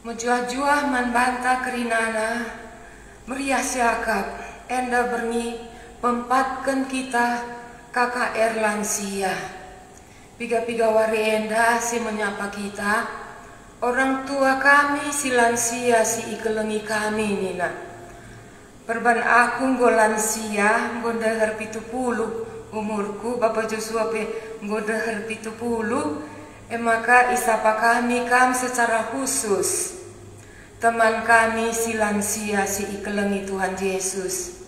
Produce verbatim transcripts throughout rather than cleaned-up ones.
Mejuah-juah man banta kerinana, meriah siakap, enda berngi pempatken kita K K R lansia. Piga-piga wari enda si menyapa kita, "Orang tua kami si lansia si ikelengi kami," nina. Perban aku enggo lansia, enggo ndeher pitu puluh, umurku, Bapa Josua pe enggo ndeher pitu puluh, e maka isapa kami kam secara khusus. Teman kami si lansia si ikelengi Tuhan Jesus,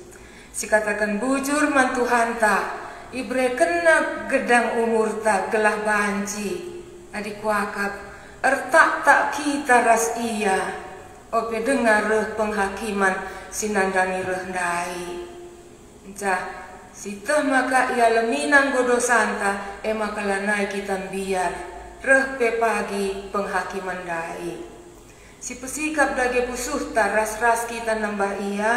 sikataken bujur man Tuhanta, iberekenNa gedang umurta gelah banci, adi kuakap, ertaktak kita ras Ia, ope denga reh penghakiman si nandangi reh ndai. Ncah, sieteh maka ialemiNa enggo dosanta, e maka lanai kita mbiar, reh pe pagi penghakiman ndai. Sipesikap dage pusuhta ras-ras kita nembah Ia,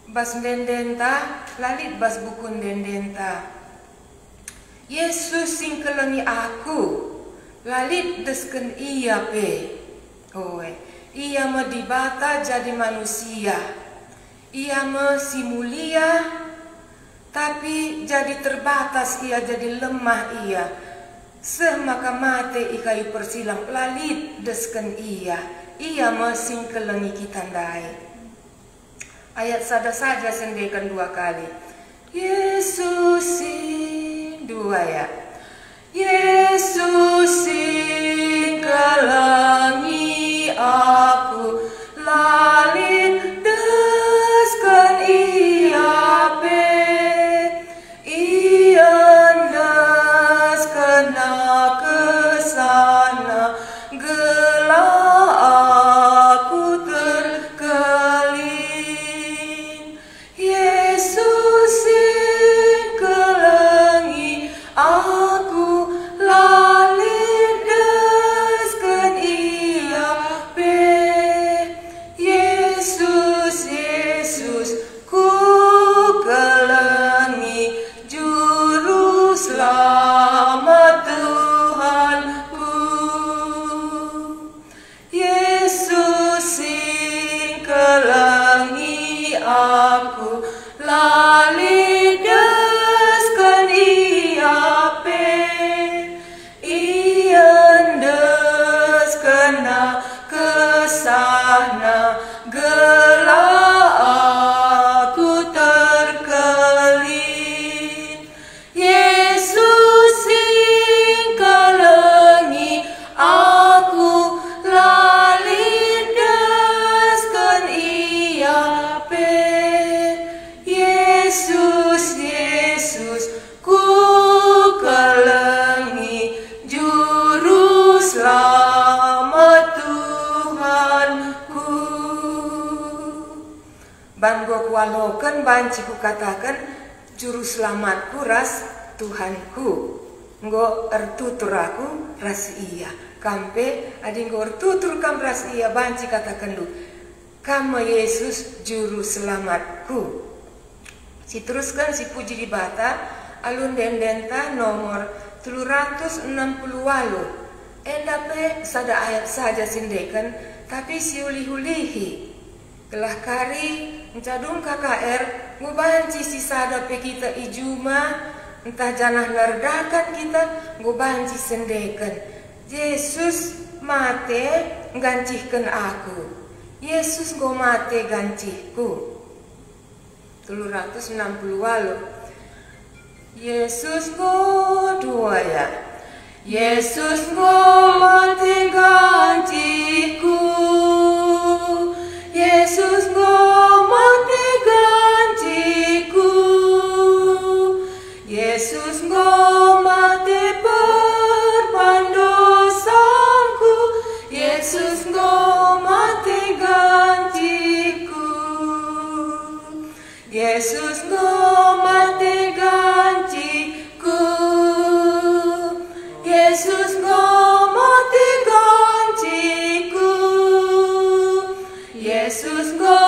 bas ende-endenta, la lit bas buku ende-endenta. Jesus si ngkelengi aku, la lit desken Ia pe. Oe, Ia me Dibata jadi manusia. Ia me si mulia, tapi jadi terbatas Ia, jadi lemah Ia. Seh maka mate i kayu persilang, la lit desken Ia. Ia me si ngkelengi kita ndai. Ayat sada saja sendeken dua kali. Yesus si, dua ya. Yesus si ngkelengi aku, la lit desken Ia pe. IendeskenNa kesahNa gelah aku terkelin. Yesus si ngkelengi aku, la lit desken Ia pe. Yesus, Yesus, ku kelengi Juru Selamat Tuhanku. Yesus si ngkelengi aku, la lit desken Ia pe. IendeskenNa kesahNa gelah aku terkelin. Yesus si ngkelengi aku, la lit desken Ia pe. Yesus, Yesus, ku kelengi Juru Selamat Tuhanku. Ban enggo kualoken banci kukataken, Juru Selamatku ras Tuhanku. Enggo ertutur aku ras Ia. Kam pe, adi enggo ertutur kam ras Ia, banci katakenndu, Kam me Yesus Juru Selamatku. Siterusken sipuji Dibata alu ende-endenta nomor telu ratus enam puluh waluh. Enda pe sada ayat saja sendeken, tapi siulih-ulihi. Gelah kari, nca dung K K R, enggo banci sisada pe kita i juma, ntah janah nerdakan kita, enggo banci sendeken. Jesus mate nggancihken aku. Jesus enggo mate gancihku. Telu ratus enam puluh waluh. Jesus enggo, dua ya. Jesus enggo mate gancihku. Jesus enggo mate gancihku. Jesus enggo mate perban dosangku. Jesus enggo mate gancihku. Jesus enggo mate gancihku. Jesus enggo mate gancihku. Jesus enggo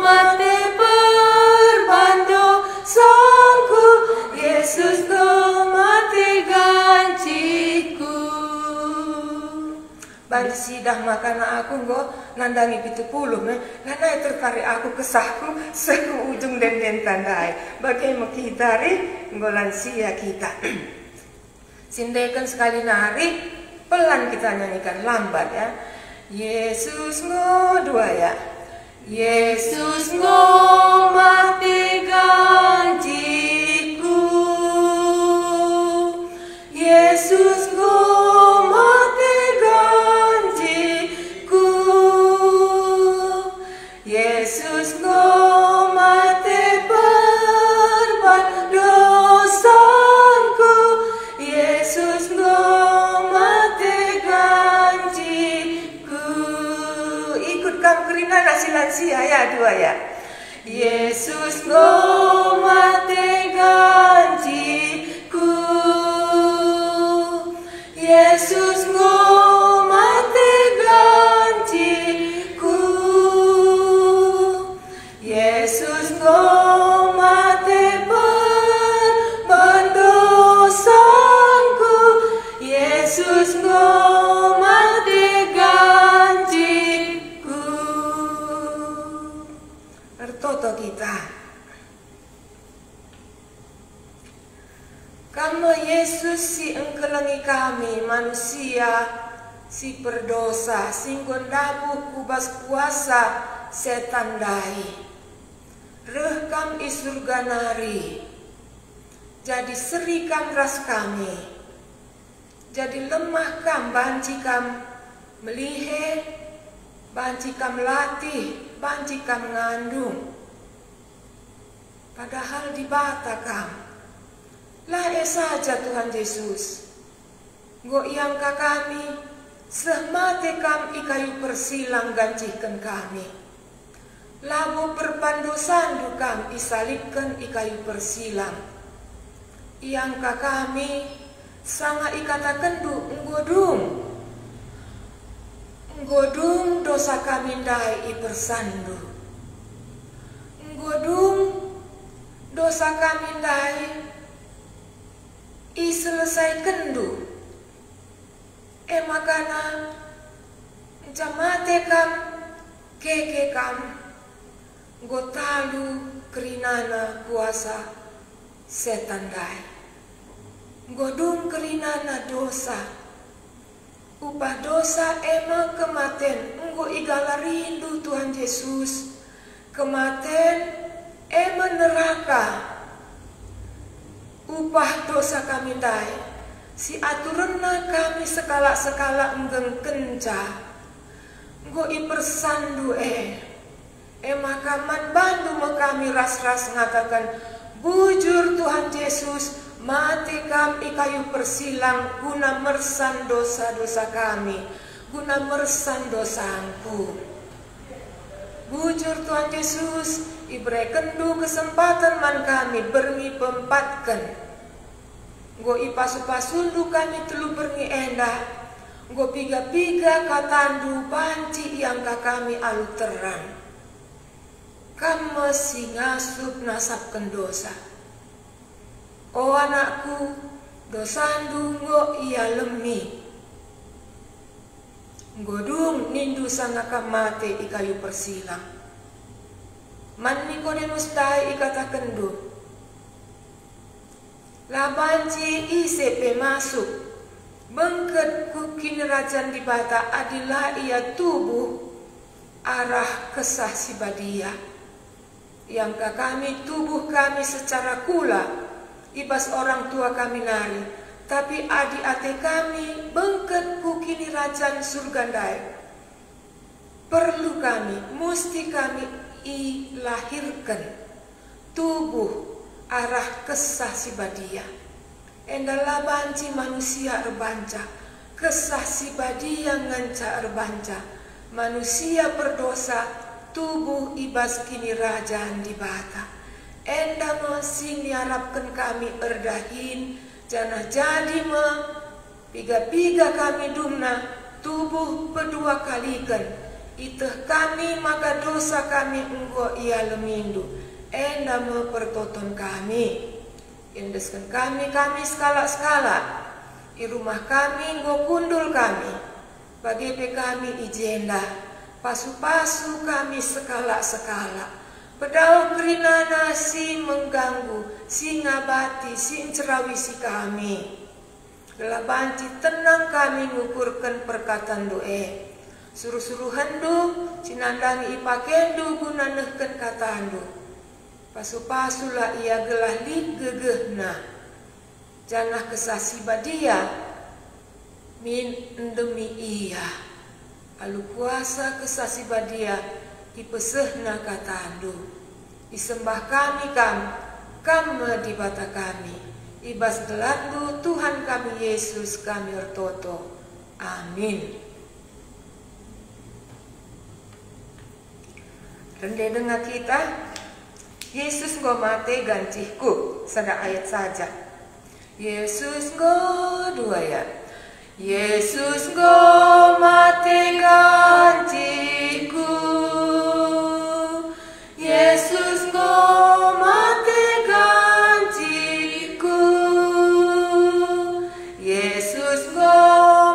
mate perban dosangku. Jesus enggo mate gancihku. Banci Sidah makana aku enggo nandangi pitu puluh me, lanai tertarik aku kesahku seh ku ujung ende-enden ndai. Bage me kita ri, enggo lansia kita. Sindeken sekali nari, pelan kita nyanyikan lambat ya. Yesus enggo dua ya. Yesus enggo mate gantiku. Yesus enggo mate gantiku. Yesus enggo mate perban dosangku. Yesus enggo mate gantiku. Ikut kam kerina nasi lansia ya, dua ya. Yesus enggo mate gantiku. Yesus enggo mate gantiku. Yesus enggo mate perban dosangku. Yesus enggo mate gantiku. Ertoto kita. Kam me Yesus si engkelengi kami manusia si perdosa, si enggo ndabuh ku bas kuasa setan ndai. Reh Kam i Surga nari, jadi seri Kam ras kami. Jadi lemah Kam, banci Kam melihe, banci Kam latih, banci Kam ngandung. Padahal Dibata Kam. La e saja Tuhan Yesus. Enggo iangka kami, seh mate Kam i kayu persilang ganjihken kami. Labo perban dosandu Kam isalibken i kayu persilang. Iangka kami, sanga ikatakenndu, "Enggo dung. Enggo dung dosa kami ndai ipersanndu. Enggo dung dosa kami ndai iselesaikenndu." E makana, kenca mate Kam, keke Kam, enggo talu kerinana kuasa setan ndai. Enggo dung kerinana dosa. Upah dosa e me kematen, enggo igalarindu Tuhan Yesus. Kematen e me neraka. Upah dosa kami ndai, si aturenna kami sekalak-sekalak nggengkenca. Enggo ipersanndu e. E maka man bandu me kami ras-ras ngataken, "Bujur Tuhan Yesus, mate Kam i kayu persilang guna mersan dosa-dosa kami, guna mersan dosangku." Bujur Tuhan Yesus, iberekenndu kesempaten man kami berngi peempatken. Enggo ipasu-pasundu kami telu berngi enda, enggo piga-piga katandu banci iangka kami alu terang. Kam me si ngasup nasapken dosa. O anakku, dosandu enggo ialemi. Enggo dung nindu sanga kam mate i kayu persilang. Man Nikodemus ndai ikatakenndu, "La banci ise pe masuk bengket ku Kinirajan Dibata adi la ia tubuh arah Kesah Si Badia." Iangka kami tubuh kami secara kula i bas orang tua kami nari, tapi adi ate kami bengket ku Kinirajan Surga ndai, perlu kami, musti kami ilahirken tubuh arah Kesah Si Badia. Enda la banci manusia erbanca, Kesah Si Badia ngenca erbanca. Manusia perdosa tubuh i bas Kinirajan Dibata. Enda me si niarapken kami erdahin, janah jadi me piga-piga kami dumna tubuh pedua kaliken. Iteh kami maka dosa kami enggo ialemindu, enda me pertoton kami. Iendesken kami, kami sekalak-sekalak. I rumah kami enggo kundul kami. Bage pe kami i jenda, pasu-pasu kami sekalak-sekalak. Pedauh kerinana si mengganggu, si ngabati, si ncerawisi kami. Gelah banci tenang kami ngukurken perkatanNdu e. Suruh-suruhenNdu si nandangi ipakenNdu guna nehken kataNdu. Pasu-pasulah ia gelah lit gegehna, janah Kesah Si Badia min endemi ia. Alu kuasa Kesah Si Badia ipesehna kataNdu. Isembah kami Kam, Kam me Dibata kami. I bas gelarNdu, Tuhan kami Yesus, kami ertoto. Amin. Rende denga kita, Yesus enggo mate gancihku, sada ayat saja. Yesus enggo, dua ya. Yesus enggo mate gancihku. Yesus enggo mate gancihku. Yesus enggo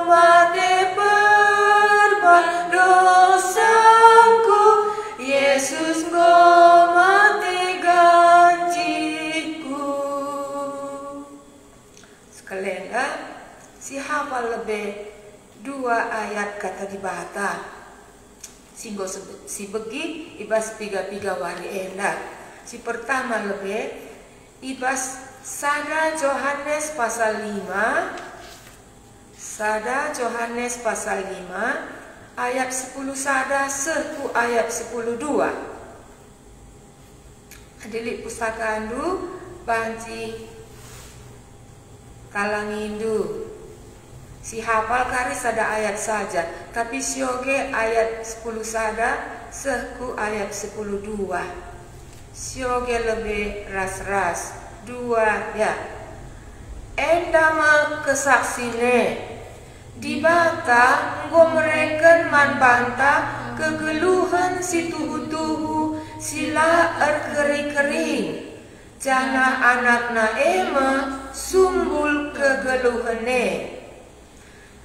mate perban dosangku. Yesus enggo mate gancihku. Sekalenda, sihafal lebe dua ayat Kata Dibata si enggo sebe-, sibegi i bas piga-piga wari enda. Si pertama lebe i bas sada Johanes pasal lima, sada Johanes pasal lima ayat sepuluh sada seh ku ayat sepuluh dua. Adi lit pustakandu, banci talangindu. Sihapal kari sada ayat saja, tapi sioge ayat sepuluh sada seh ku ayat sepuluh dua. Sioge lebe ras-ras, dua ya. Enda me kesaksina. Dibata enggo mereken man banta kegeluhen si tuhu-tuhu si la erkeri-kerin, janah AnakNa e me sumbul kegeluhen e.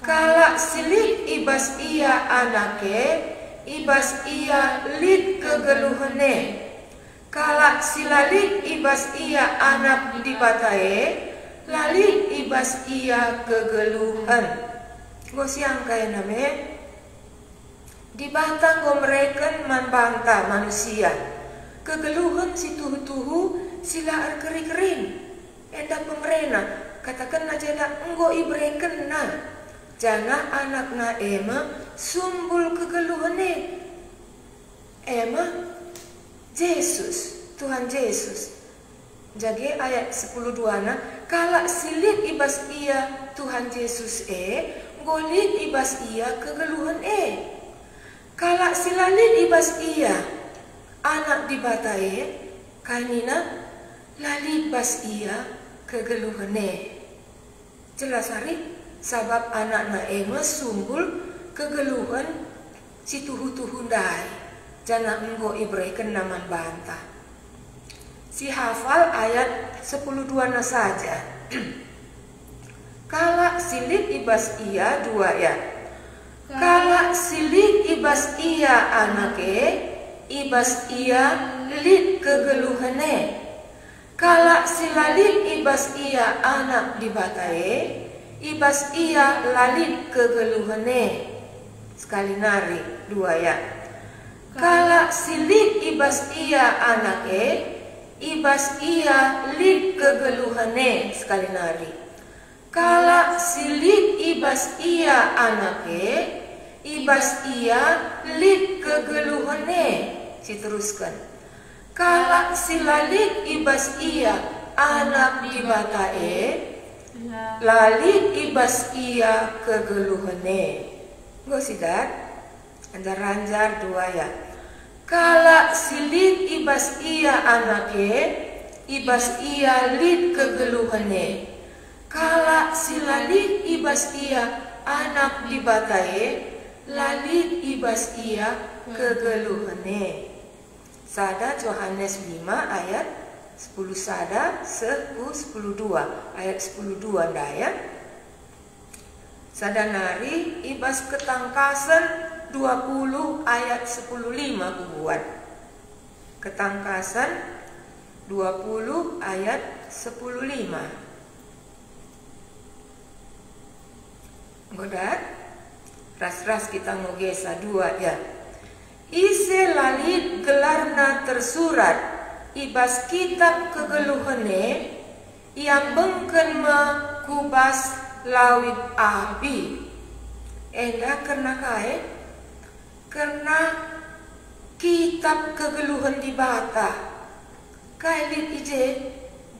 Kalak si lit i bas ia Anak e, i bas ia lit kegeluhen e. Kalak si la lit i bas ia Anak Dibata e, la lit i bas ia kegeluhen. Enggo siangka ena me. Dibata enggo mereken man banta manusia kegeluhen si tuhu-tuhu si la erkeri-kerin. Enda pe merena, katakenna jenda enggo iberekenNa, janah AnakNa e me sumbul kegeluhen e. E me Jesus, Tuhan Jesus. Jage ayat sepuluh duana, kalak si lit i bas ia Tuhan Jesus e, enggo lit i bas ia kegeluhen e. Kalak si la lit i bas ia Anak Dibata e, kai nina, la lit bas ia kegeluhen e. Jelas ari, sabap AnakNa e me sumbul kegeluhen si tuhu-tuhu ndai, janah enggo iberekenNa man banta. Sihafal ayat sepuluh duana saja. Kalak si lit i bas ia, dua ya. Kalak si lit i bas ia Anak e, i bas ia lit kegeluhen e. Kalak si la lit i bas ia Anak Dibata e, i bas ia la lit kegeluhen e. Sekali nari, dua ya. Kalak si lit i bas ia Anak e, i bas ia lit kegeluhen e. Sekali nari. Kalak si lit i bas ia Anak e, i bas ia lit kegeluhen e. Siterusken. Kalak si la lit i bas ia Anak Dibata e, la lit i bas ia kegeluhen e. Enggo sidat? Anjar-anjar dua ya. Kalak si lit i bas ia Anak e, i bas ia lit kegeluhen e. Kalak si la lit i bas ia Anak Dibata e, la lit i bas ia kegeluhen e. Sada Johanes lima ayat sepuluh sada seh ku sepuluh dua, ayat sepuluh dua ndai ya. Sada nari i bas Ketangkasen dua puluh ayat sepuluh lima kubuat. Ketangkasen dua puluh ayat sepuluh lima. Enggo dat? Ras-ras kita ngogesa dua ya. Ise la lit gelarna tersurat i bas kitap kegeluhen e, iambengken me ku bas lawit api. Enda kerna kai? Kerna kitap kegeluhen Dibata. Kai lit i je?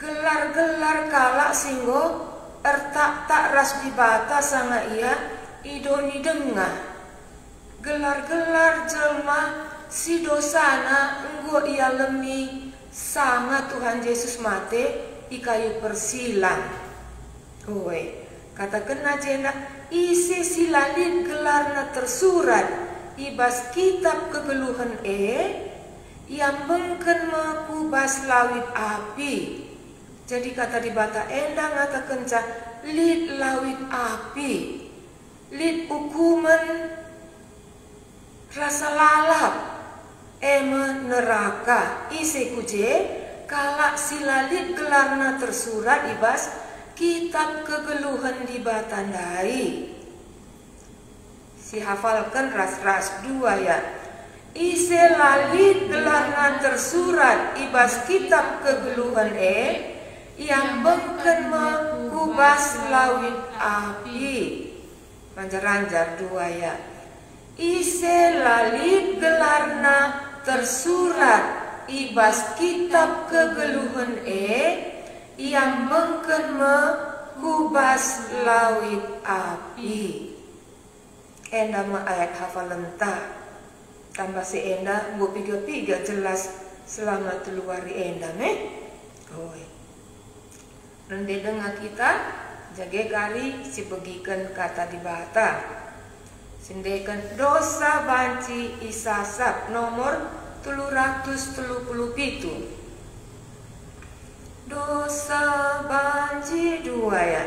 Gelar-gelar kalak si enggo ertaktak ras Dibata sanga ia i doni denga. Gelar-gelar jelma si dosana enggo ialemi sanga Tuhan Jesus mate i kayu persilang. Oe, katakenna jenda, ise si la lit gelarna tersurat i bas kitap kegeluhen e, iambengken me ku bas lawit api. Jadi kata Dibata enda ngatakenca lit lawit api, lit ukumen rasa lalap, e me neraka. Ise ku je? Kalak si la lit gelarna tersurat i bas kitap kegeluhen Dibata ndai. Sihafalken ras-ras dua ya. Ise la lit gelarna tersurat i bas kitap kegeluhen e, iambengken me ku bas lawit api. Ranjar-ranjar dua ya. Ise la lit gelarna tersurat i bas kitap kegeluhen e, iambengken me ku bas lawit api. Enda me ayat hafalenta. Tambah si enda enggo piga-piga jelas selama telu wari enda me. Oi. Rende denga kita, jage kari sibegiken Kata Dibata. Sendeken dosa banci isasap nomor telu ratus telu puluh pitu. Dosa banci dua ya.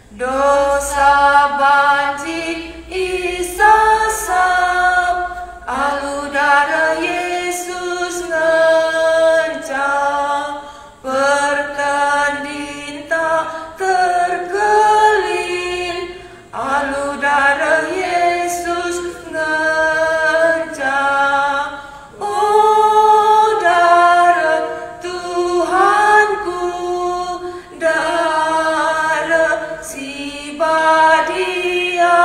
Dosa banci isasap alu dareh Yesus ngenca. Pertendinta terkelin alu dareh Yesus ngenca. O dareh Tuhanku, dareh si badia,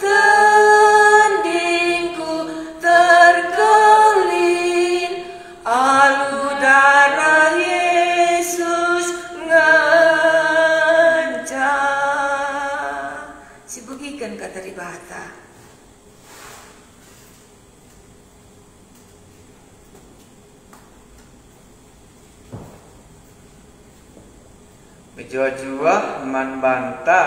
tendingku terkelin alu dareh Yesus ngenca. Sibegiken Kata Dibata. Mejuah-juah man banta.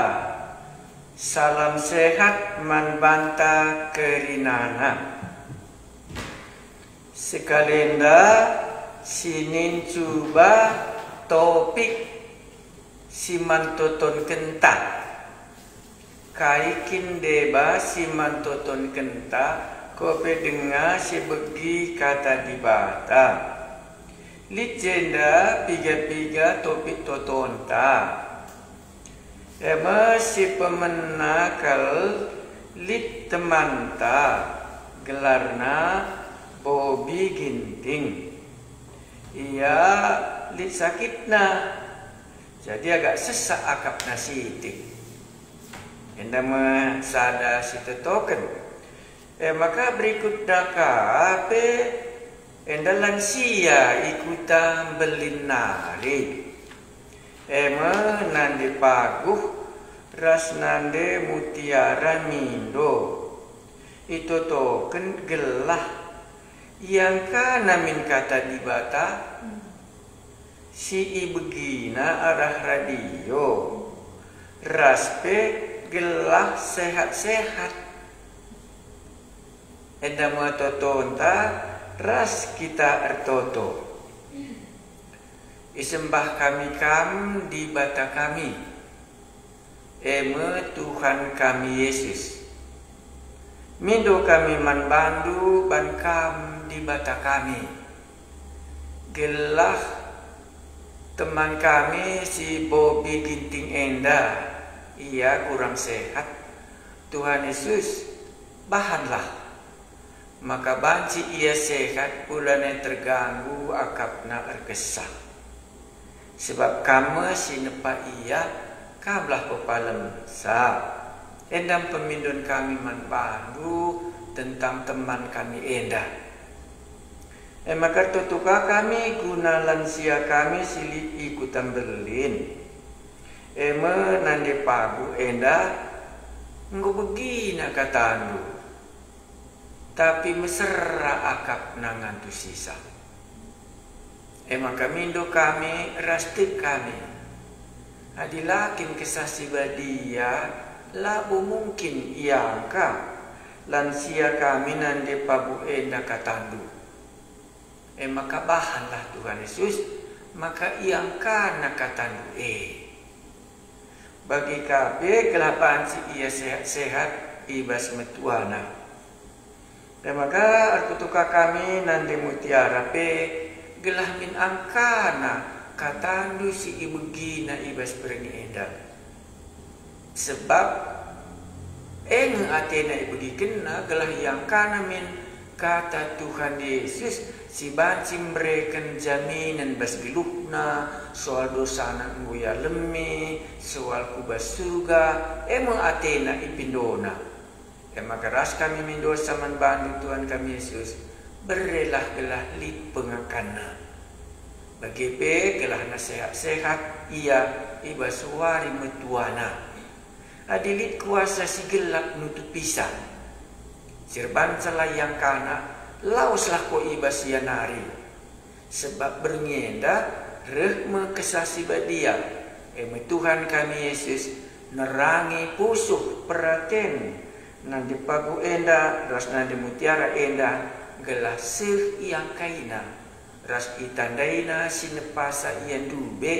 Salam sehat man banta kerinana. Sekalenda sinin cuba topik si man totonkenta. Kai kin deba si man totonkenta, ko pe denga si begi Kata Dibata? Lit jenda piga-piga topik totonta. E me si pemena kal lit temanta, gelarna Bobi Ginting. Ia lit sakitna, jadi agak sesak akapna sitik. Enda me sada si tetoken. E maka berikutna ka pe enda lansia i kuta Mbelin nari. E me nande Paguh ras nande Mutiara Mindo. Itotoken gelah iangkana min Kata Dibata si ibegina arah radio, ras pe gelah sehat-sehat. Enda me totonta ras kita ertoto. Isembah kami Kam, Dibata kami. e me Tuhan kami Yesus. Mindo kami man bandu ban Kam Dibata kami, gelah teman kami si Bobi Ginting enda, ia kurang sehat. Tuhan Yesus, bahanlah, maka banci ia sehat, lanai terganggu akapna erkesah. Sebab Kam me si nepa ia, Kamlah pepalemsa. Enda me pemindon kami man bandu tentang teman kami enda. E maka ertoto ka kami guna lansia kami si lit i kuta Berlin. E me nande pagu enda enggo begina katandu, tapi mesera akapna ngantusisa. E maka mindo kami ras tek kami, adi la kin Kesah Si Badia, labo mungkin iangka lansia kami nande pagu enda katandu. E maka bahanlah Tuhan Yesus, maka iangkaNa katandu e. Bage ka pe gelah banci ia sehat-sehat i bas metuana. E maka ertoto ka kami nande Mutiara pe, gelah min angkana katandu si ibegina i bas berngi enda. Sebab e nge atena ibegikenna gelah iangkana min kata Tuhan Yesus si banci mereken jaminen bas geluhna, soal dosana enggo ialemi, soal ku bas Surga, e me atena ipindona. E maka ras kami mindosa man bandu Tuhan kami Yesus, berelah gelah lit pengakanna. Bage pe gelahna sehat-sehat ia i bas wari metuana. Adi lit kuasa si gelap nutupisa, si erbanca la iangkana, laweslah ko i bas ia nari. Sebab berngi enda reh me Kesah Si Badia, e me Tuhan kami Yesus, nerangi pusuh peraten nande pagu enda ras nande mutiara enda, gelah seh iangkaina ras itandaina si nepasa ia ndube,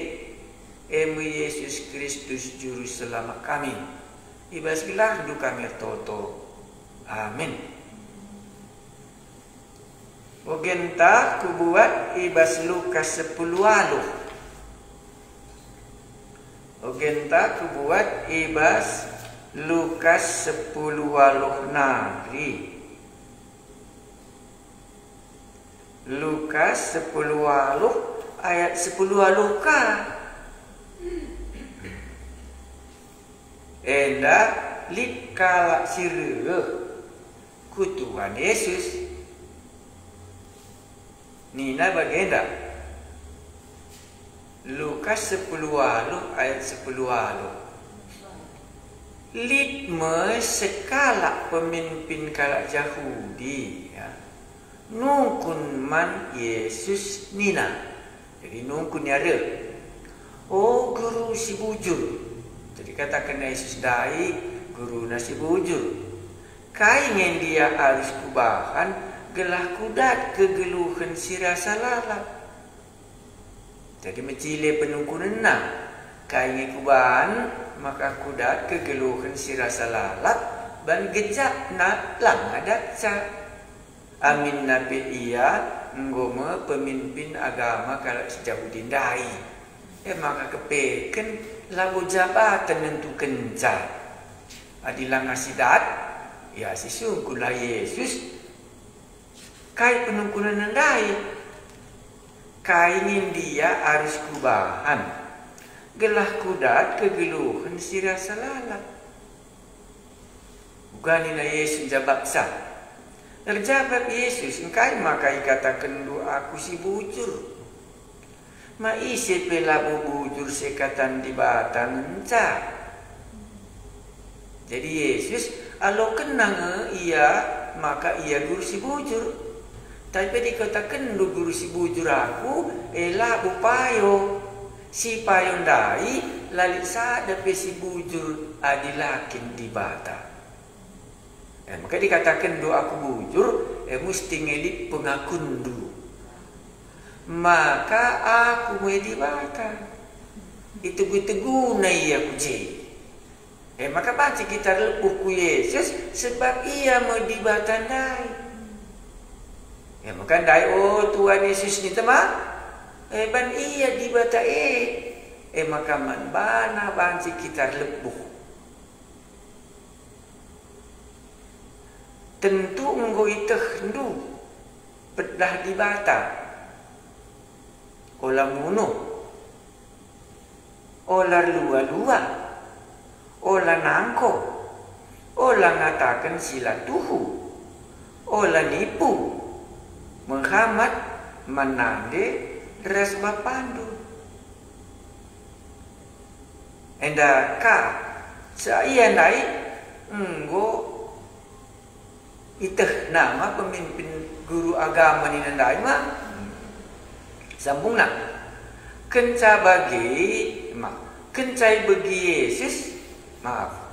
e me Yesus Kristus Juru Selamat kami. I bas gelarNdu kami ertoto. Amin. Ogenta kubuat i bas Lukas sepuluh waluh. Ogenta kubuat i bas Lukas sepuluh waluh nari. Lukas sepuluh waluh ayat sepuluh waluh ka. Enda lit kalak si reh ku Tuhan Yesus. Nina bagenda. Lukas sepuluh waluh ayat sepuluh waluh. Lit me sekalak pemimpin kalak Jahudi, ya, nungkun man Yesus nina, jadi nungkun ia reh, "O Guru si bujur." Jadi kataken Yesus ndai, "Guruna si bujur. Kai nge ndia arus kubahan gelah kudat kegeluhen si rasa lalap?" Jadi mejile penungkunenna, "Kai nge kubahan maka kudat kegeluhen si rasa lalap ban gejapna langa datca?" Aminna pe ia enggo me pemimpin agama kalak si Jahudi ndai. E maka kepeken labo jabaten nentukenca. Adi langa sidat, ya sisungkunlah Yesus. Kai penungkunenna ndai? Kai nge ndia arus kubahan gelah kudat kegeluhen si rasa lalap? Uga nina Yesus njabapsa. Erjabap Yesus, "Engkai maka ikatakenndu Aku si bujur? Ma ise pe labo bujur sekatan Dibata ngenca." Jadi Yesus alokenna nge ia maka ia guru si bujur. Tapi adi ikatakenndu guru si bujur Aku, e labo payo. Si payo ndai la lit sada pe si bujur adi la kin Dibata. E maka adi ikatakenndu Aku bujur, e musti nge lit pengakunndu. Maka Aku me Dibata. Itegu-teguna ia ku je. E maka banci kita erlebuh ku Yesus, sebab Ia me Dibata ndai. E maka ndai, o Tuhan Yesus, ninta ma, e ban Ia Dibata e, e maka man baNa banci kita erlebuh. Tentu enggo itehndu pedah Dibata. Ola munuh, ola erlua-lua, ola nangko, ola ngataken si la tuhu, ola nipu, mehamat man nande ras bapandu. Enda ka, sa ia ndai enggo itehna ma pemimpin guru agama nina ndai ma. Sambungna, kenca bage, ma, kenca ibegi Yesus, maaf,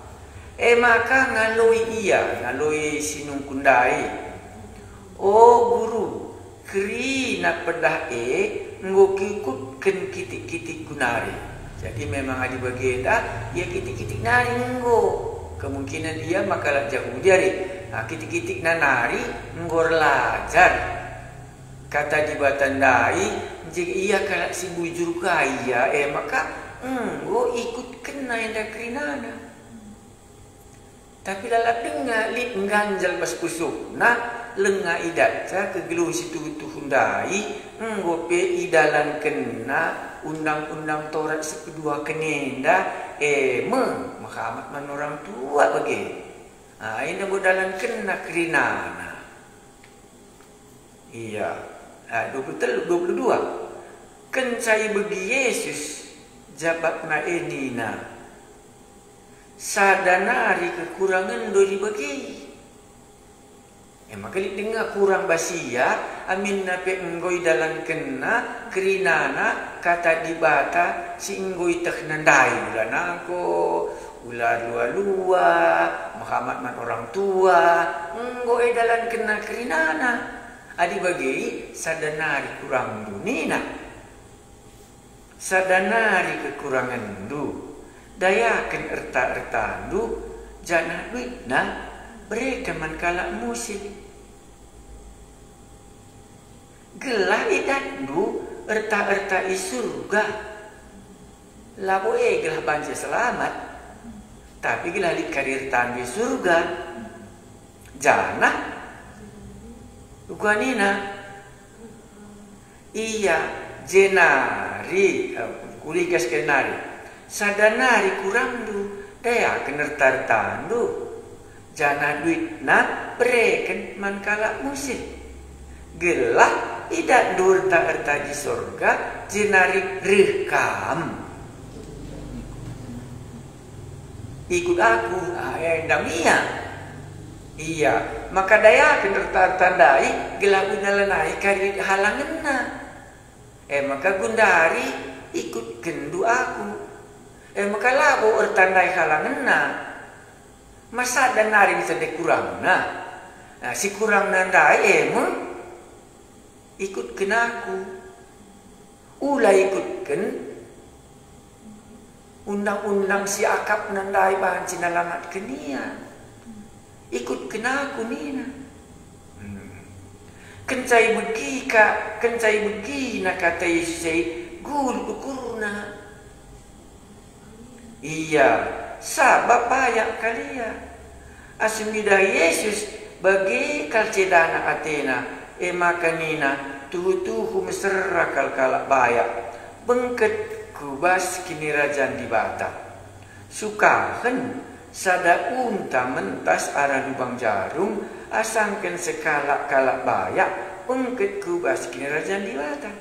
e maka ngaloi ia, ngaloi si nungkun ndai, "O Guru, kerina pedah e enggo kuikutken kitik-kitikku nari." Jadi memang adi bagenda, ia kitik-kitik nari enggo. Kemungkinan ia maka kalak Jahudi ari, ah, kitik-kitikna nari enggo erlajar Kata Dibata ndai, nje ia kalak si bujur ka ia, e maka enggo ikutkenna enda kerinana. Tapi lalap denga lit ngganjal bas pusuhna, langa idatca kegeluhen si tuhu-tuhu ndai, enggo pe idalankenna Undang-undang Torat si peduaken enda, e me, mehamat man orang tua bage. Ah, enda enggo idalankenna kerinana. Ia, ah, dua puluh telu, dua puluh dua. Kenca ibegi Yesus, jabapna e nina, "Sada nari kekurangenndu dibegi." E maka lit denga kurang bas ia, aminna pe enggo idalankenna kerinana Kata Dibata si enggo itehna ndai, ula nangko, ula lua-lua, mehamat man orang tua, enggo idalankenna kerinana. Adi bage, sada nari kurangndu nina. Sada nari kekurangenndu, dayaken erta-ertandu, janah duitna bereken man kalak musil. Gelah idatndu erta-erta i Surga. Labo e gelah banci selamat, tapi gelah lit kari ertandu i Surga. Janah uga nina, Ia, jenari, eh, kuligas ke nari, sada nari kurangndu, dayaken erta-ertandu, janah duitna bereken man kalak musil. Gelah idatndu erta-erta i Sorga, jenari reh kam. Ikut aku, ah, enda me ia. Ia, maka dayaken erta-erta ndai, gelah enda lanai kari halangenna. E maka gundari ikutkenndu aku. E maka labo erta ndai halangenna. Masada nari nge kurangna. Nah, si kurangna ndai e me ikutken aku. Ula ikutken undang-undang si akapna ndai banci nalamatken ia. Ikutken aku nina. Hmm. Kenca ibegi ka, kenca ibegina kata Yesus e, gulut ukurna. Ia, sabap bayak kal ia. Asum idah Yesus, bage kal cedana atena, e maka nina, "Tuhu-tuhu mesera kal kalak bayak, bengket ku bas Kinirajan Dibata. Sukahen sada unta mentas arah lubang jarum, asangken sekalak kalak bayak, bengket ku bas Kinirajan Dibata."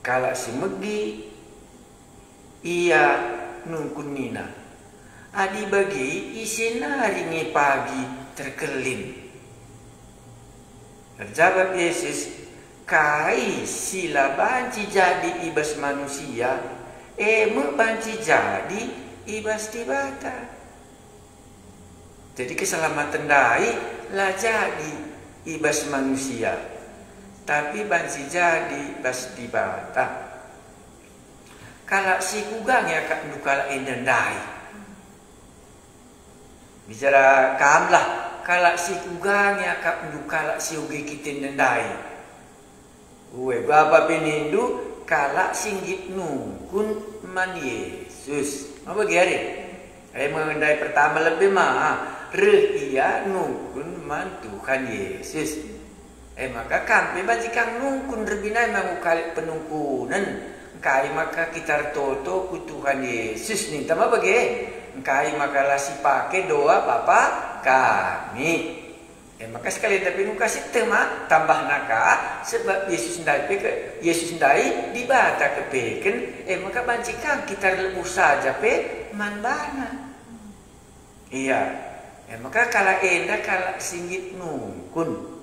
Kalak si megi ia nungkun nina, "Adi bage, ise nari nge pagi terkelin?" Erjabap Yesus, "Kai si la banci jadi i bas manusia, e me banci jadi i bas Dibata." Jadi keselamaten ndai la jadi i bas manusia, tapi banci jadi bas Dibata. Kalak si kuga nge akapndu kalak enda ndai? Bicara kamlah, kalak si kuga nge akapndu kalak si oge kite ndai. Ue, bapa pe nindu, kalak si nggit nungkun man Yesus. Maba ge are? E me ndai pertama lebe ma, reh ia nungkun man Tuhan Yesus. E maka kam pe banci kang nungkun erbinai ma nggo kalak penungkunen, engkai maka kita ertoto ku Tuhan Yesus ninta maba ge? Engkai maka la sipake doa Bapa kami? E maka sekali tapi nungka sieteh ma, tambahna ka, sebab Yesus ndai pe ke, Yesus ndai Dibata kepeken, e maka banci kang kita erlebuh saja pe man baNa. Ia, e maka kalak enda kalak si nggit nungkun.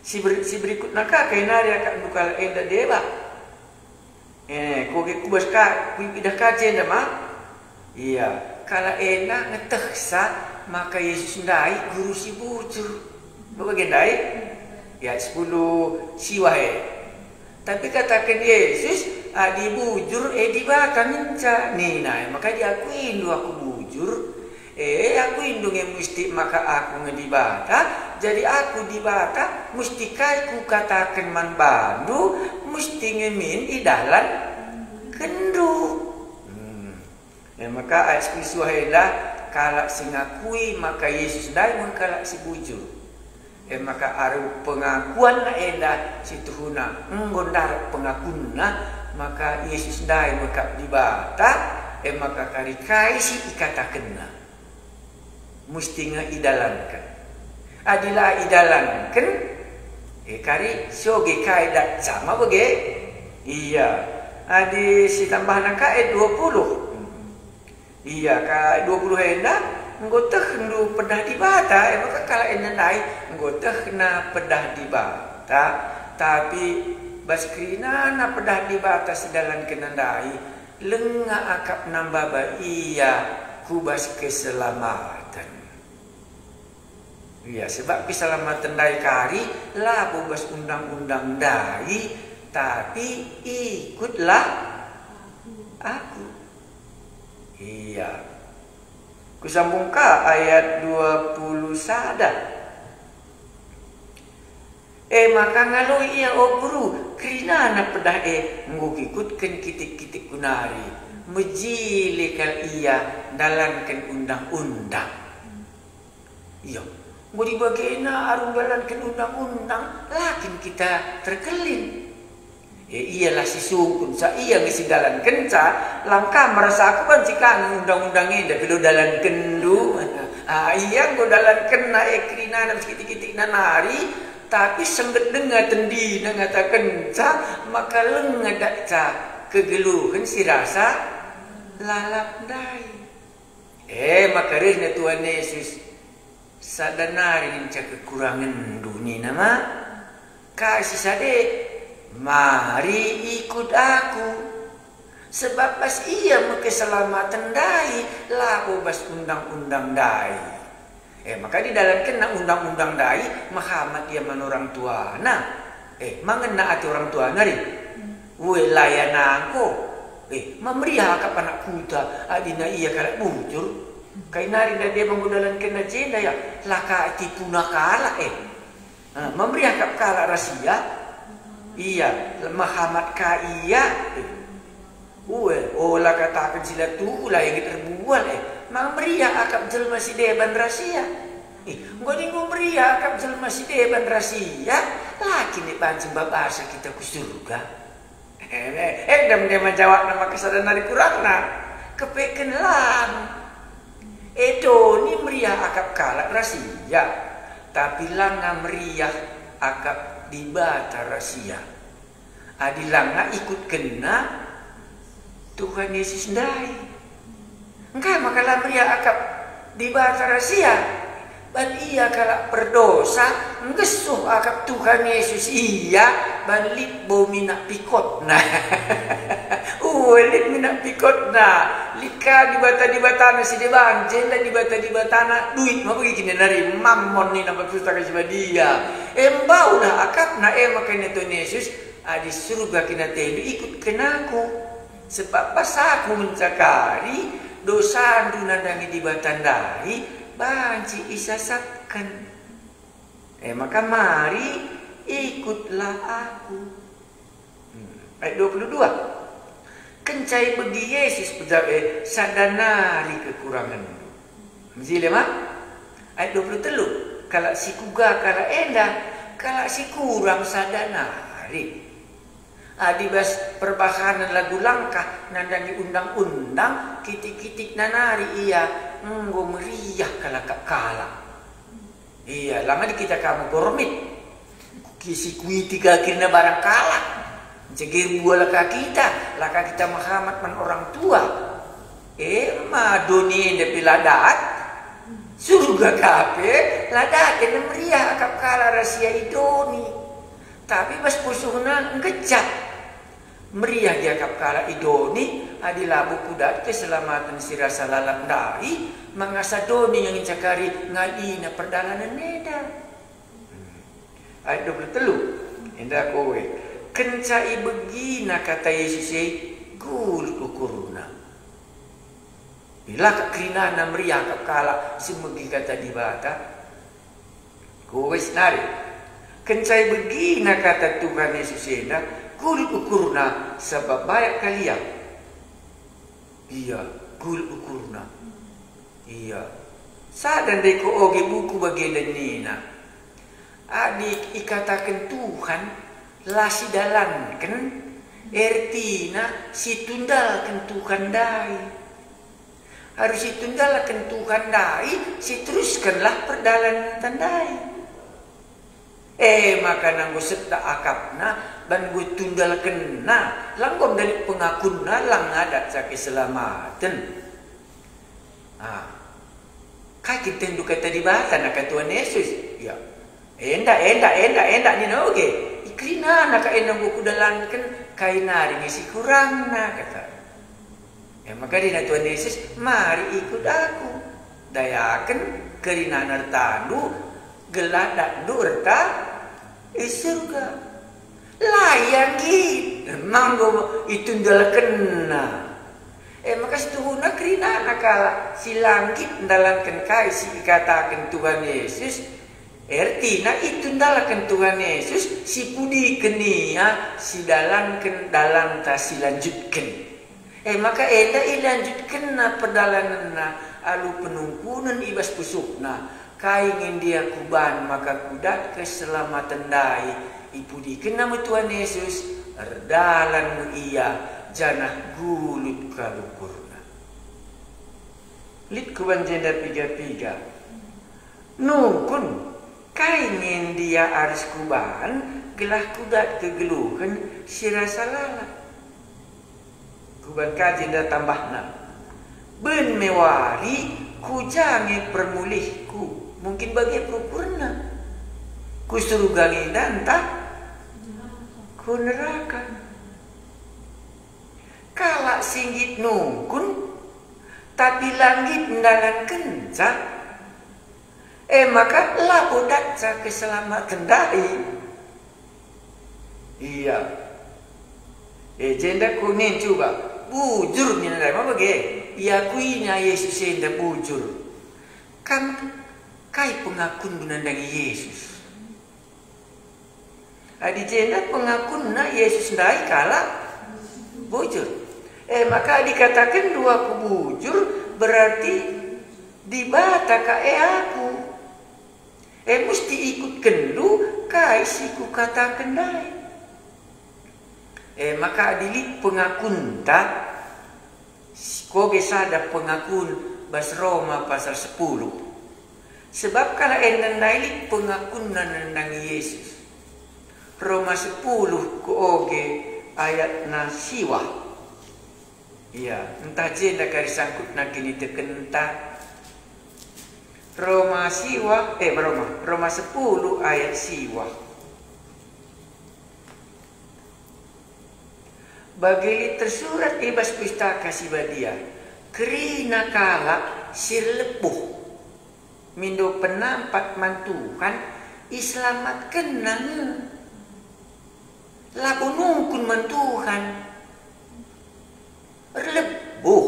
Si ber-, si berikutna ka kai nari akapndu kalak enda deba. Eh, kuge kubas ka, kuidah ka jenda ma? Ia, kalak enda ngetehsa maka Yesus ndai guru si bujur. Bage ndai? Ya, sepuluh siwah e. Tapi kataken Yesus, "Adi bujur, e Dibata ngenca," nina, e maka diakuindu aku bujur. E, aku indu nge musti maka aku nge Dibata, jadi aku Dibata, musti kai kukataken man bandu, musti nge min idalankenndu. Hmm. E maka ayat sepuluh siwah enda, kalak si ngakui maka Yesus ndai me kalak si bujur. E maka aru pengakuanna enda si tuhuna enggo ndarat pengakunna maka Yesus ndai me kap Dibata, e maka kari kai si ikatakenna musti nge idalanken. Adi la idalanken, e kari soge kai datca ma bage? Ia, adi si tambahna ka ayat dua puluh. Ia ka dua puluh enda, enggo tehndu pedah Dibata, e maka kalak enda ndai enggo tehna pedah Dibata, tapi bas kerinana pedah Dibata si dalankenna ndai, langa akapna maba ia ku bas keselamaten. Ia, sebab keselamaten ndai kari labo bas undang-undang ndai, tapi ikutlah aku. Ia. Kusambung ka ayat dua puluh sada. E maka ngaloi ia, "O Guru, kerinana pedah e enggo kikutken kitik-kitikku nari. Mejile kal ia ndalanken undang-undang." Ia, enggo dibagena aru ndalanken undang-undang, la kin kita terkelin. E, ia la sisungkun, sa ia nge si ndalankenca, la ka merasa aku banci ka nge undang-undang enda, pe la dalankenndu. Ah, ia enggo dalankenna e kerinana sikitik-kitikna nari, tapi sengget denga tendina ngatakenca maka langa datca kegeluhen si rasa lalap ndai. E maka rehna Tuhan Yesus, "Sada nari ngenca kekurangenndu," nina ma. Kai si sada e? "Mari ikut Aku." Sebab bas ia me keselamaten ndai, labo bas undang-undang ndai. E maka didalankenna undang-undang ndai mehamat ia man orang tuana. E, ma ngena ate orang tuana rin. Ue, la ianangko. E, ma meriah akap anak kuta, adina ia kalak bujur. Kai nari ndai deba enggo dalankenna jenda ya, la ka tipuna kalak e. Ah, ma meriah akap kalak ras ia. Ia, mehamat ka ia. E. Ue, ola kataken si la tuhu, la enggo erbual e. Ma meriah akap jelma si deban ras ia. Ih, enggo adi enggo meriah akap jelma si deban ras ia, la kin banci mbabasa kita ku surga. E, enda me jawabna maka sada nari kurangna. Kepeken lang. E doni meriah akap kalak ras ia, tapi langa meriah akap Dibata ras ia. Adi langa ikutkenna Tuhan Yesus ndai. Engkai maka la meriah akap Dibata ras ia? Ban ia kalak perdosa, nggesuh akap Tuhan Yesus ia, ban lit bo minak pikotna. Ue, lit minak pikotna. Lit ka dibata-dibatana si deban, jenda dibata-dibatana duit, ma bagi kini nari, mammon nina Pustaka Si Badia. E, mbaulah akapna e maka nina Tuhan Yesus, "Adi surga kin atendu, ikutken Aku. Sebab bas Aku ngenca kari dosandu nandangi Dibata ndai, banci isasatken. E maka mari ikutlah Aku. Hmm. Ayat dua puluh dua. Kenca ibegi Yesus pejabat e, sada nari kekurangenndu. Mejile ma? Ayat dua puluh telu. Kalak si kuga kalak enda? Kalak si kurang sada nari. Adi bas perbahanen lagu langkah nandangi undang-undang, kitik-kitik nanari ia enggo meriah kalak kalak. Ia, langa di kita kamu gormit. Kisi kuiti ka kerina barang kalak. Nceger bua laka kita, laka kita mehamat man orang tua. E ma doni enda pe la dat. Surga ka pe la dat, enda meriah akap kalak ras ia i doni. Tapi bas pusuhna nggejap. Meriah gia kap kalak i doni, adi labo kudat keselamaten si rasa lalap ndai, mangasa doni nge ngenca kari ngadina perdalanen enda. Hmm. Ayat dua puluh telu, enda kowe. Kenca ibegina kata Yesus e, gulut ukurna. Ila kap kerinana meriah kap kalak si megi kata Dibata. Kuwes nari. Kenca ibegina kata Tuhan Yesus enda, gulut ukurna, sabap bayak kal ia. Ia, gulut ukurna. Ia. Sada ndai ko oge buku bagenda nina, adi ikataken Tuhan, la sidalanken, ertina situndalken Tuhan ndai. Arus itundalken Tuhan ndai, siteruskenlah perdalanenta ndai. E maka nanggo setta akapna, ban enggo itundalkenna, la enggo ndai pengakunna, la ngadat sa keselamaten. Ah. Kai kintendu kata Dibata naka Tuhan Yesus? Ya. Enda, enda, enda, enda nina oge. Ikerinana ka enda enggo kudalanken, kai nari nge si kurangna, kata. E maka nina Tuhan Yesus, "Mari ikut Aku. Dayaken kerinana ertandu, gelah datndu erta i surga." La ia nggit, emang enggo itundalkenna. E maka situhuna kerinana kalak si la nggit ndalanken kai si ikataken Tuhan Yesus, ertina itundalken Tuhan Yesus, sipudiken ia, sidalanken dalanta, silanjutken. E maka enda ilanjutkenna perdalanenna alu penungkunen i bas pusuhna, "Kai nge ndia kuban maka kudat keselamaten ndai?" Ipudikenna me Tuhan Yesus, erdalan me ia, janah gulut kal ukurna. Lit kuban jenda piga-piga. Nungkun, kai nge ndia arus kuban gelah kudat kegeluhen si rasa lalap? Kuban ka jenda tambahna, ben me wari ku ja nge permulihku, mungkin bage perukurna. Ku surga nge ntah ku neraka. Kalak si nggit nungkun, tapi la nggit ndalankenca, e maka labo datca keselamaten ndai. Ia. E jenda kunen cuba, bujur nina ndai ma bage, iakuina Yesus enda bujur. Kam kai pengakunndu nandangi Yesus? Adi jenda pengakunna Yesus ndai kalak bujur. E maka adi kataken dua ku bujur, berarti Dibata ka e aku. E musti ikutkenndu kai si kukataken ndai. E maka adi lit pengakunta, Sikoge sada pengakun bas Roma pasal sepuluh. Sebab kalak enda ndai lit pengakunna nandangi Yesus. Roma sepuluh ku oge ayatna siwah. Ia, ntah jenda kari sangkutna kinitekenta. Roma siwah, eh, Roma, Roma sepuluh ayat siwah. Bagi lit tersurat i bas Pustaka Si Badia, kerina kalak si erlebuh mindo penampat man Tuhan, iselamatkenna nge. Labo nungkun man Tuhan. Erlebuh.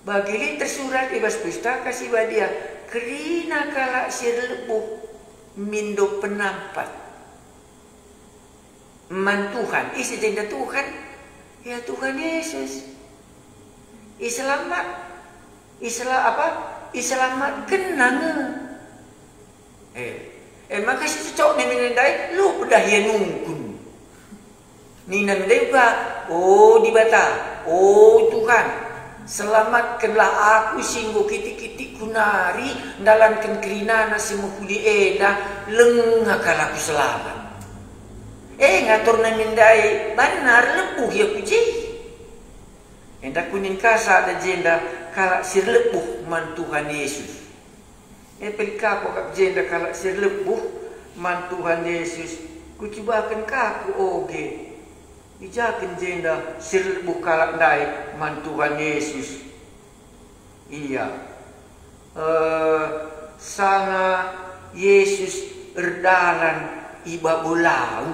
Bagi lit tersurat i bas Pustaka Si Badia, kerina kalak si erlebuh mindo penampat man Tuhan. Ise jenda Tuhan? Ya, Tuhan Yesus. Iselamat, isela-, apa? Iselamatkenna nge. Eh, eh, maka si cocokna min ndai, lo pedah ia nungkun. Nina min ndai uga, "O Dibata, o Tuhan, selamatkenlah aku si enggo kitik-kitikku nari ndalanken kerinana si mehuli enda, langa kal aku selamat." Eh, ngaturna min ndai banna erlebuh ia ku je. Enda kunin ka sada jenda kalak si erlebuh man Tuhan Yesus. E, pelik ka kuakap jenda kalak si erlebuh man Tuhan Yesus. Kucubaken ka kuoge. Ijaken jenda si erlebuh kalak ndai man Tuhan Yesus. Ia, eh, sanga Yesus erdalan i babo lau.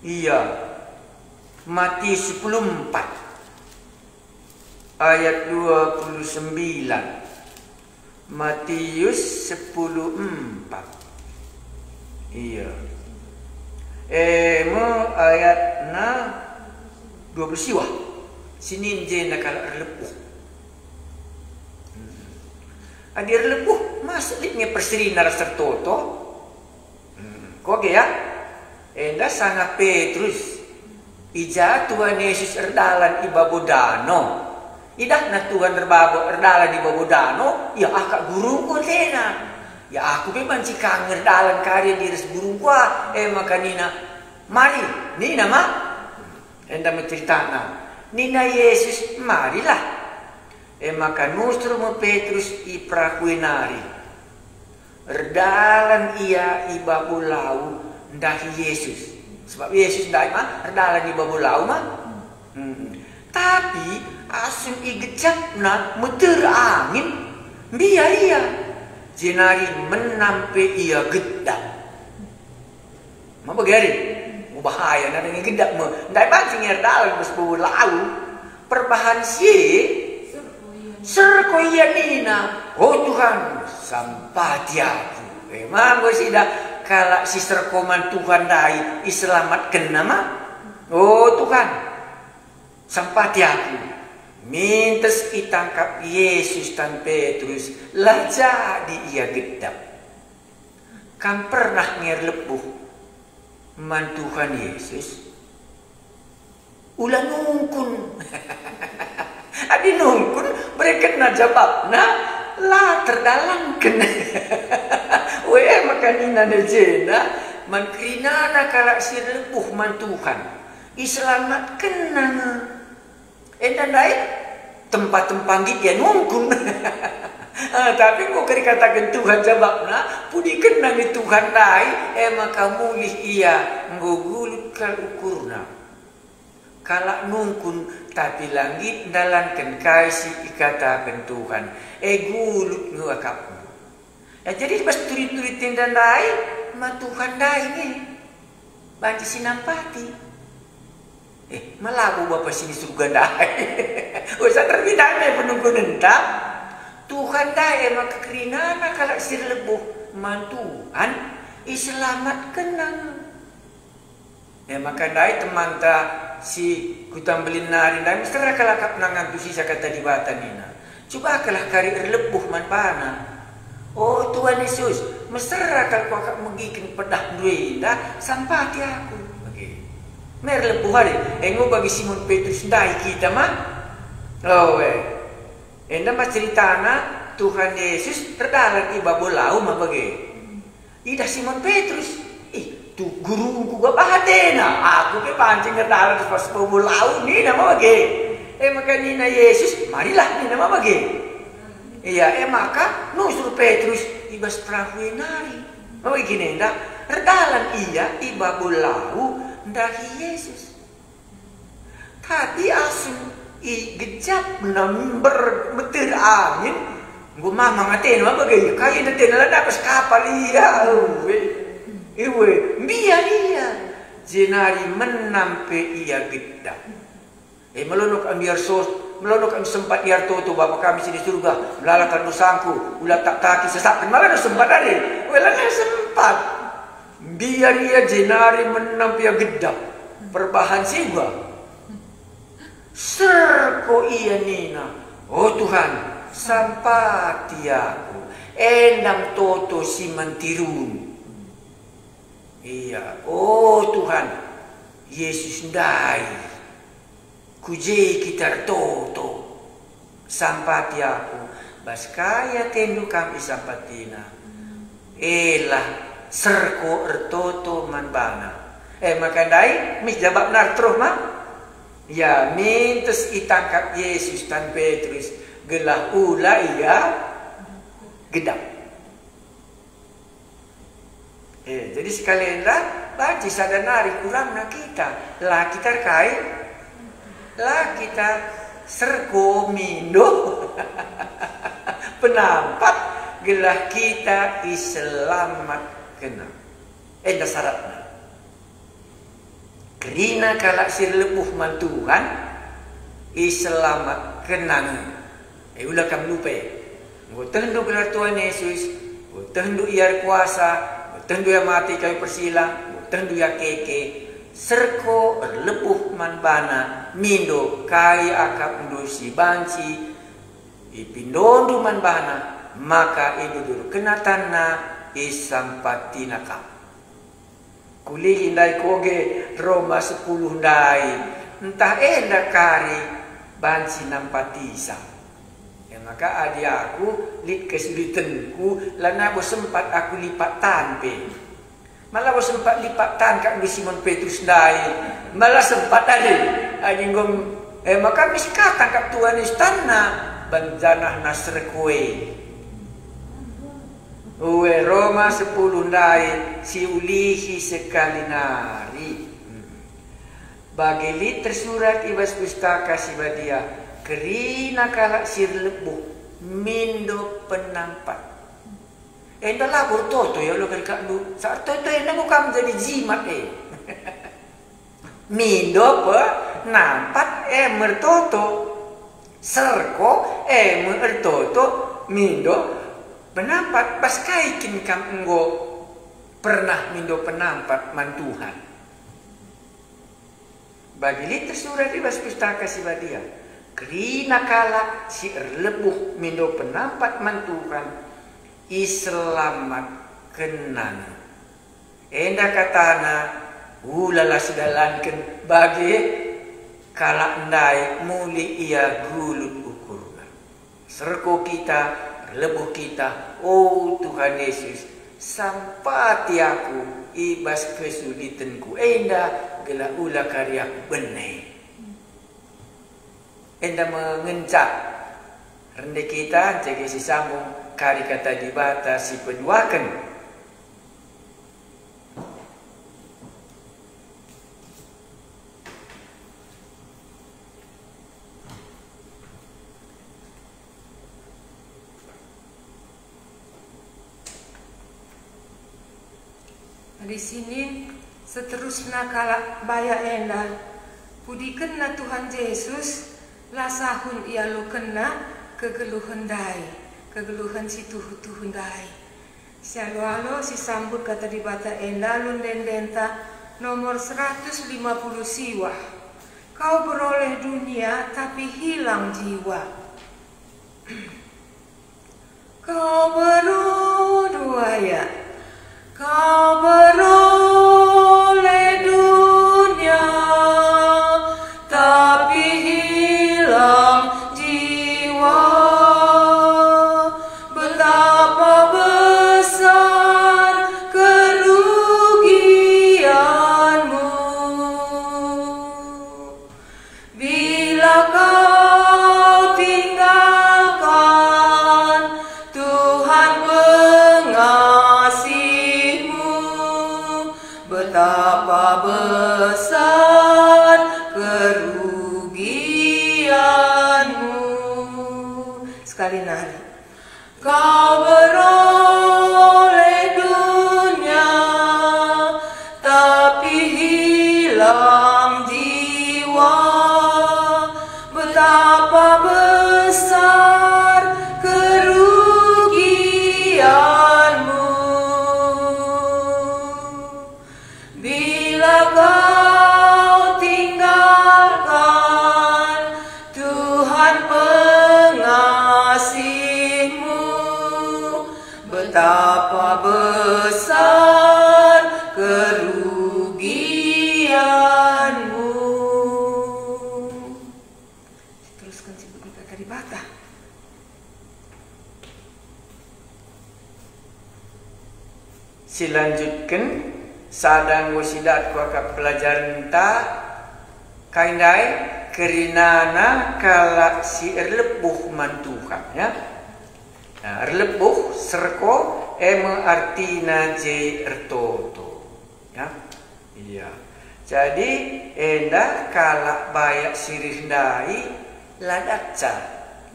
Ia, Matius sepuluh empat ayat dua puluh sembilan. Matius sepuluh empat. Ia. E me ayatna dua puluh siwah. Sinin jenda kalak erlebuh. Hmm. Adi erlebuh, masa lit nge perserina ras ertoto? Hmm, kuga ya? Enda sanga Petrus. I ja Tuhan Yesus erdalan i babo dano. Idahna Tuhan erbabo erdalan i babo dano, ia akap gurungku atena. Ya aku pe banci ka nge erdalan kari adi ras gurungku ah, e maka nina, "Mari," nina ma. Enda me ceritana. Nina Yesus, "Marilah." E maka nusur me Petrus i perahu e nari. Erdalan ia i babo lau ndahi Yesus. Sebab Yesus ndai ma erdalan i babo lau ma. Hmm. Tapi asum igejapna meter angin, mbiar ia. Jenari menam pe ia gedap. Ma bage ari? Bahaya, nari nge gedap me. Ndai banci nge erdalan bas babo lau. Perbahan si e, serko ia nina, "O Tuhan, sampati aku." E, ma enggo sida kalak si serko man Tuhan ndai iselamatkenna ma. "O Tuhan, sampati aku." Mintes itangkap Yesus tan Petrus, la jadi ia gedap. Kam pernah nge erlebuh man Tuhan Yesus? Ula nungkun. Adi nungkun, berekenna jabapna, la terdalanken. Ue maka nina e jenda, man kerinana kalak si erlebuh man Tuhan, iselamatkenna nge. Enda ndai, tempa-tempa nggit ia nungkun. Ah, tapi enggo ikataken Tuhan jabapna, pudikenna nge Tuhan ndai, e maka mulih ia, enggo gulut kal ukurna. Kalak nungkun, tapi la nggit ndalanken kai si ikataken Tuhan, e gulut nge akapna. Ya, jadi bas turi-turi enda ndai, ma Tuhan ndai nge banci sinampati. Eh, ma labo Bapa si ni Surga ndai. Usa terpindah me penungkunenta. Tuhan ndai e maka kerinana kalak si erlebuh man Tuhan, iselamatkenna. E maka ndai temanta si Kuta Mbelin nari ndai mesera kal akapna ngantusi kata Dibata nina, "Cubakenlah kari erlebuh man bana." O Tuhan Yesus, mesera kal kuakap megiken pedahndu enda, sampati aku. Bage. Me erlebuh ari, enggo bagi Simon Petrus ndai kita ma. Oe. Enda ma ceritana Tuhan Yesus erdalan i babo lau ma bage. Idah Simon Petrus, "Ih, tu gurungku gabah atena, aku pe banci ngerdalan pas babo lau," nina ma bage. E maka nina Yesus, "Marilah," nina ma bage. Ia, e maka nusur Petrus i bas perahu e nari. Ma bage enda, erdalan ia i babo lau ndahi Yesus. Tapi asum igejapna mber meter angin, enggo mamang atena ma bage, kai enda atena la dapes kapal ia. Ewe, ewe, mbiar ia. Jenari menam pe ia gedap. E, melonok mbiar sos, Melono kami sempat ia ertoto, Bapa kami si di surga, melala kal dosangku, ula tak taki sesakken, malah sempat adi. Welana sempat. Mbiar ia jenari menam pe ia gedap. Perbahan si uga. Serko ia nina, "O Tuhan, sampati aku, endam toto si man tirun." Ia, "O Tuhan, Yesus ndai, ku je kita ertoto. Sampati aku, bas kai atendu kam isampatina." Elah, serko ertoto man bana. E maka ndai, mis jabapna erteruh ma? Ya, mintes itangkap Yesus tan Petrus, gelah ula ia gedap. E, jadi sekali enda, banci sada nari kurangna kita. La kita erkai? La kita serko mindo penampat gelah kita iselamatkenna. Enda syaratna. Kerina kalak si erlebuh man Tuhan, iselamatkenna nge. E, ula kam lupa e. Enggo tehndu gelar Tuhan Yesus, enggo tehndu ia erkuasa, enggo tehndu ia mate i kayu persila, enggo tehndu ia keke, serko erlebuh man bana, mindo kai akapndu si banci ipindondu man bana, maka idudurkenna tanna, isampatina kam. Kulihi ndai koge Roma sepuluh ndai, ntah enda kari banci nampatisa. E maka adi aku lit kesulitenku, lanai labo sempat aku lipat tan pe. Malah labo sempat lipat tan kap nge Simon Petrus ndai, malah sempat adi, adi enggo, e maka mis ka tangkap Tuhan Yesus tanna, ban janahna serko e. Ue Roma sepuluh ndai si ulihi sekali nari. Bagi lit tersurat i bas Pustaka Si Badia, kerina kalak si erlebuh mindo penampat. Enda labo ertoto ia ula kari kak ndu, sa ertoto enda enggo kam jadi jimat e. Mindo penampat e me ertoto. Serko e me ertoto mindo penampat. Bas kai kin kam enggo pernah mindo penampat man Tuhan? Bagi lit tersurat i bas Pustaka Si Badia, kerina kalak si erlebuh mindo penampat man Tuhan, iselamatkenna nge. Enda katana, ulalah sidalanken bage kalak ndai muli ia gulut ukurna. Serko kita, erlebuh kita, o Tuhan Yesus, sampati aku i bas kesulitenku enda, gelah ula kari aku bene. Enda me ngenca rende kita ncege sisambung kari Kata Dibata si peduaken. Adi sinin, seterusna kalak bayak enda, pudikenna Tuhan Jesus, la sahun ialokenna kegeluhen ndai, kegeluhen si tuhu-tuhu ndai. Sialo-alo sisambut Kata Dibata enda alu ende-endenta nomor seratus lima puluh siwah. Kau beroleh dunia, tapi hilang jiwa. Kau beru-, dua ya. Kau beroleh dunia, tapi hilang jiwa. Betapa besar kerugianmu. Bila kau tinggalkan Tuhan pengasihmu, betapa besar kerugianmu. Sekali nari. Kau beroleh dunia, tapi hilang jiwa. Betapa besar kerugianmu bila kau tinggalkan Tuhan pengasihmu. Betapa besar kerugianmu. Teruskan si Buku Kata Dibata. Silanjutken, sada enggo sidatku aka pelajarenta, kai ndai, kerinana kalak si erlebuh man Tuhan, ya. Nah, erlebuh, serko, e me artina je ertoto. Ya. Iya. Jadi, enda kalak bayak si reh ndai la datca.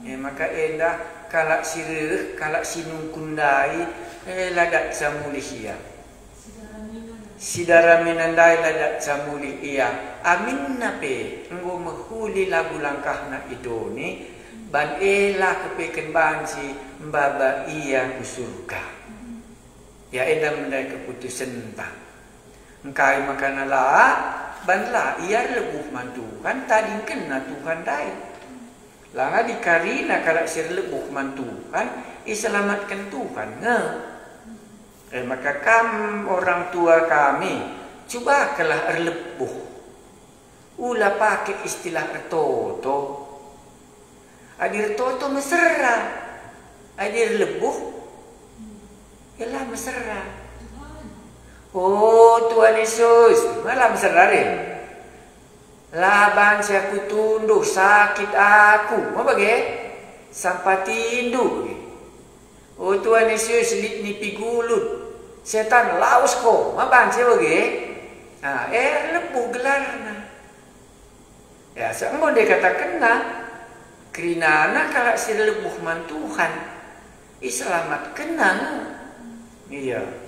E maka enda kalak si reh, kalak si nungkun ndai, e la datca mulih ia. Si daramina ndai la datca mulih ia. Aminna pe enggo mehuli lagu langkahna i doni, ban e la kepeken banci maba ia ku Surga. Ya, enda me ndai keputusenta. Engkai makana la, ban la ia erlebuh man Tuhan, tadingkenna Tuhan ndai. La ngadi karina kalak si erlebuh man Tuhan, iselamatken Tuhan nge. E maka kam orang tua kami, cubakenlah erlebuh. Ula pake istilah ertoto. Adi ertoto mesera, adi erlebuh, ya la mesera. Oh, Tuhan Yesus, ma la mesera deh. La banci aku tunduh, sakit aku, ma bage? Sampatindu bage. O Tuhan Yesus, lit nipi gulut. Setan, lawes ko, ma banci bage? Ah, eh, erlebuh gelarna. Ya, asa enggo ndai katakenna, kerinana kalak si erlebuh man Tuhan, iselamatkenna nge. Iya.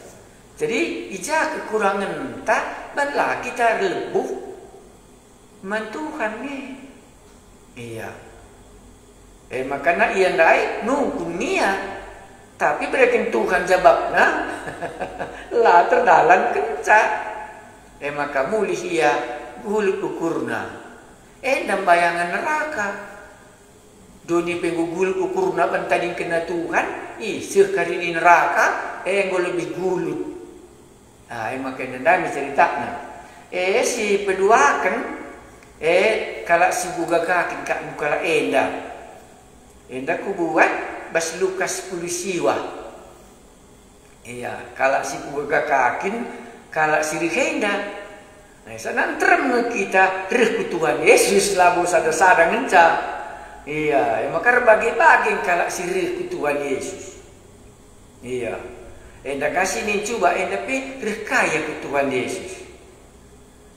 Jadi, i ja kekurangenta, ban la kita erlebuh man Tuhan nge. Iya. E makana ia ndai nungkun ia, tapi bereken Tuhan jabapna, la terdalankenca. E maka mulih ia gulut ukurna. Enda mbayangen neraka. Doni pe enggo gulut ukurna ban tadingkenna Tuhan, iseh kari i neraka, e enggo lebih gulut. Ah, e maka enda ndai me ceritana. E, si peduaken, e, kalak si kuga kakin kak kalak enda. Enda kubuat bas Lukas sepuluh siwah. Iya, kalak si kuga kakin, kalak si reh enda. Nah, sana nterem nge kita reh ku Tuhan Yesus, labo sada-sada ngenca. Iya, e maka erbage-bage kalak si reh ku Tuhan Yesus. Iya. Enda ka si nin cuba, enda pe reh ka ia ku Tuhan Yesus.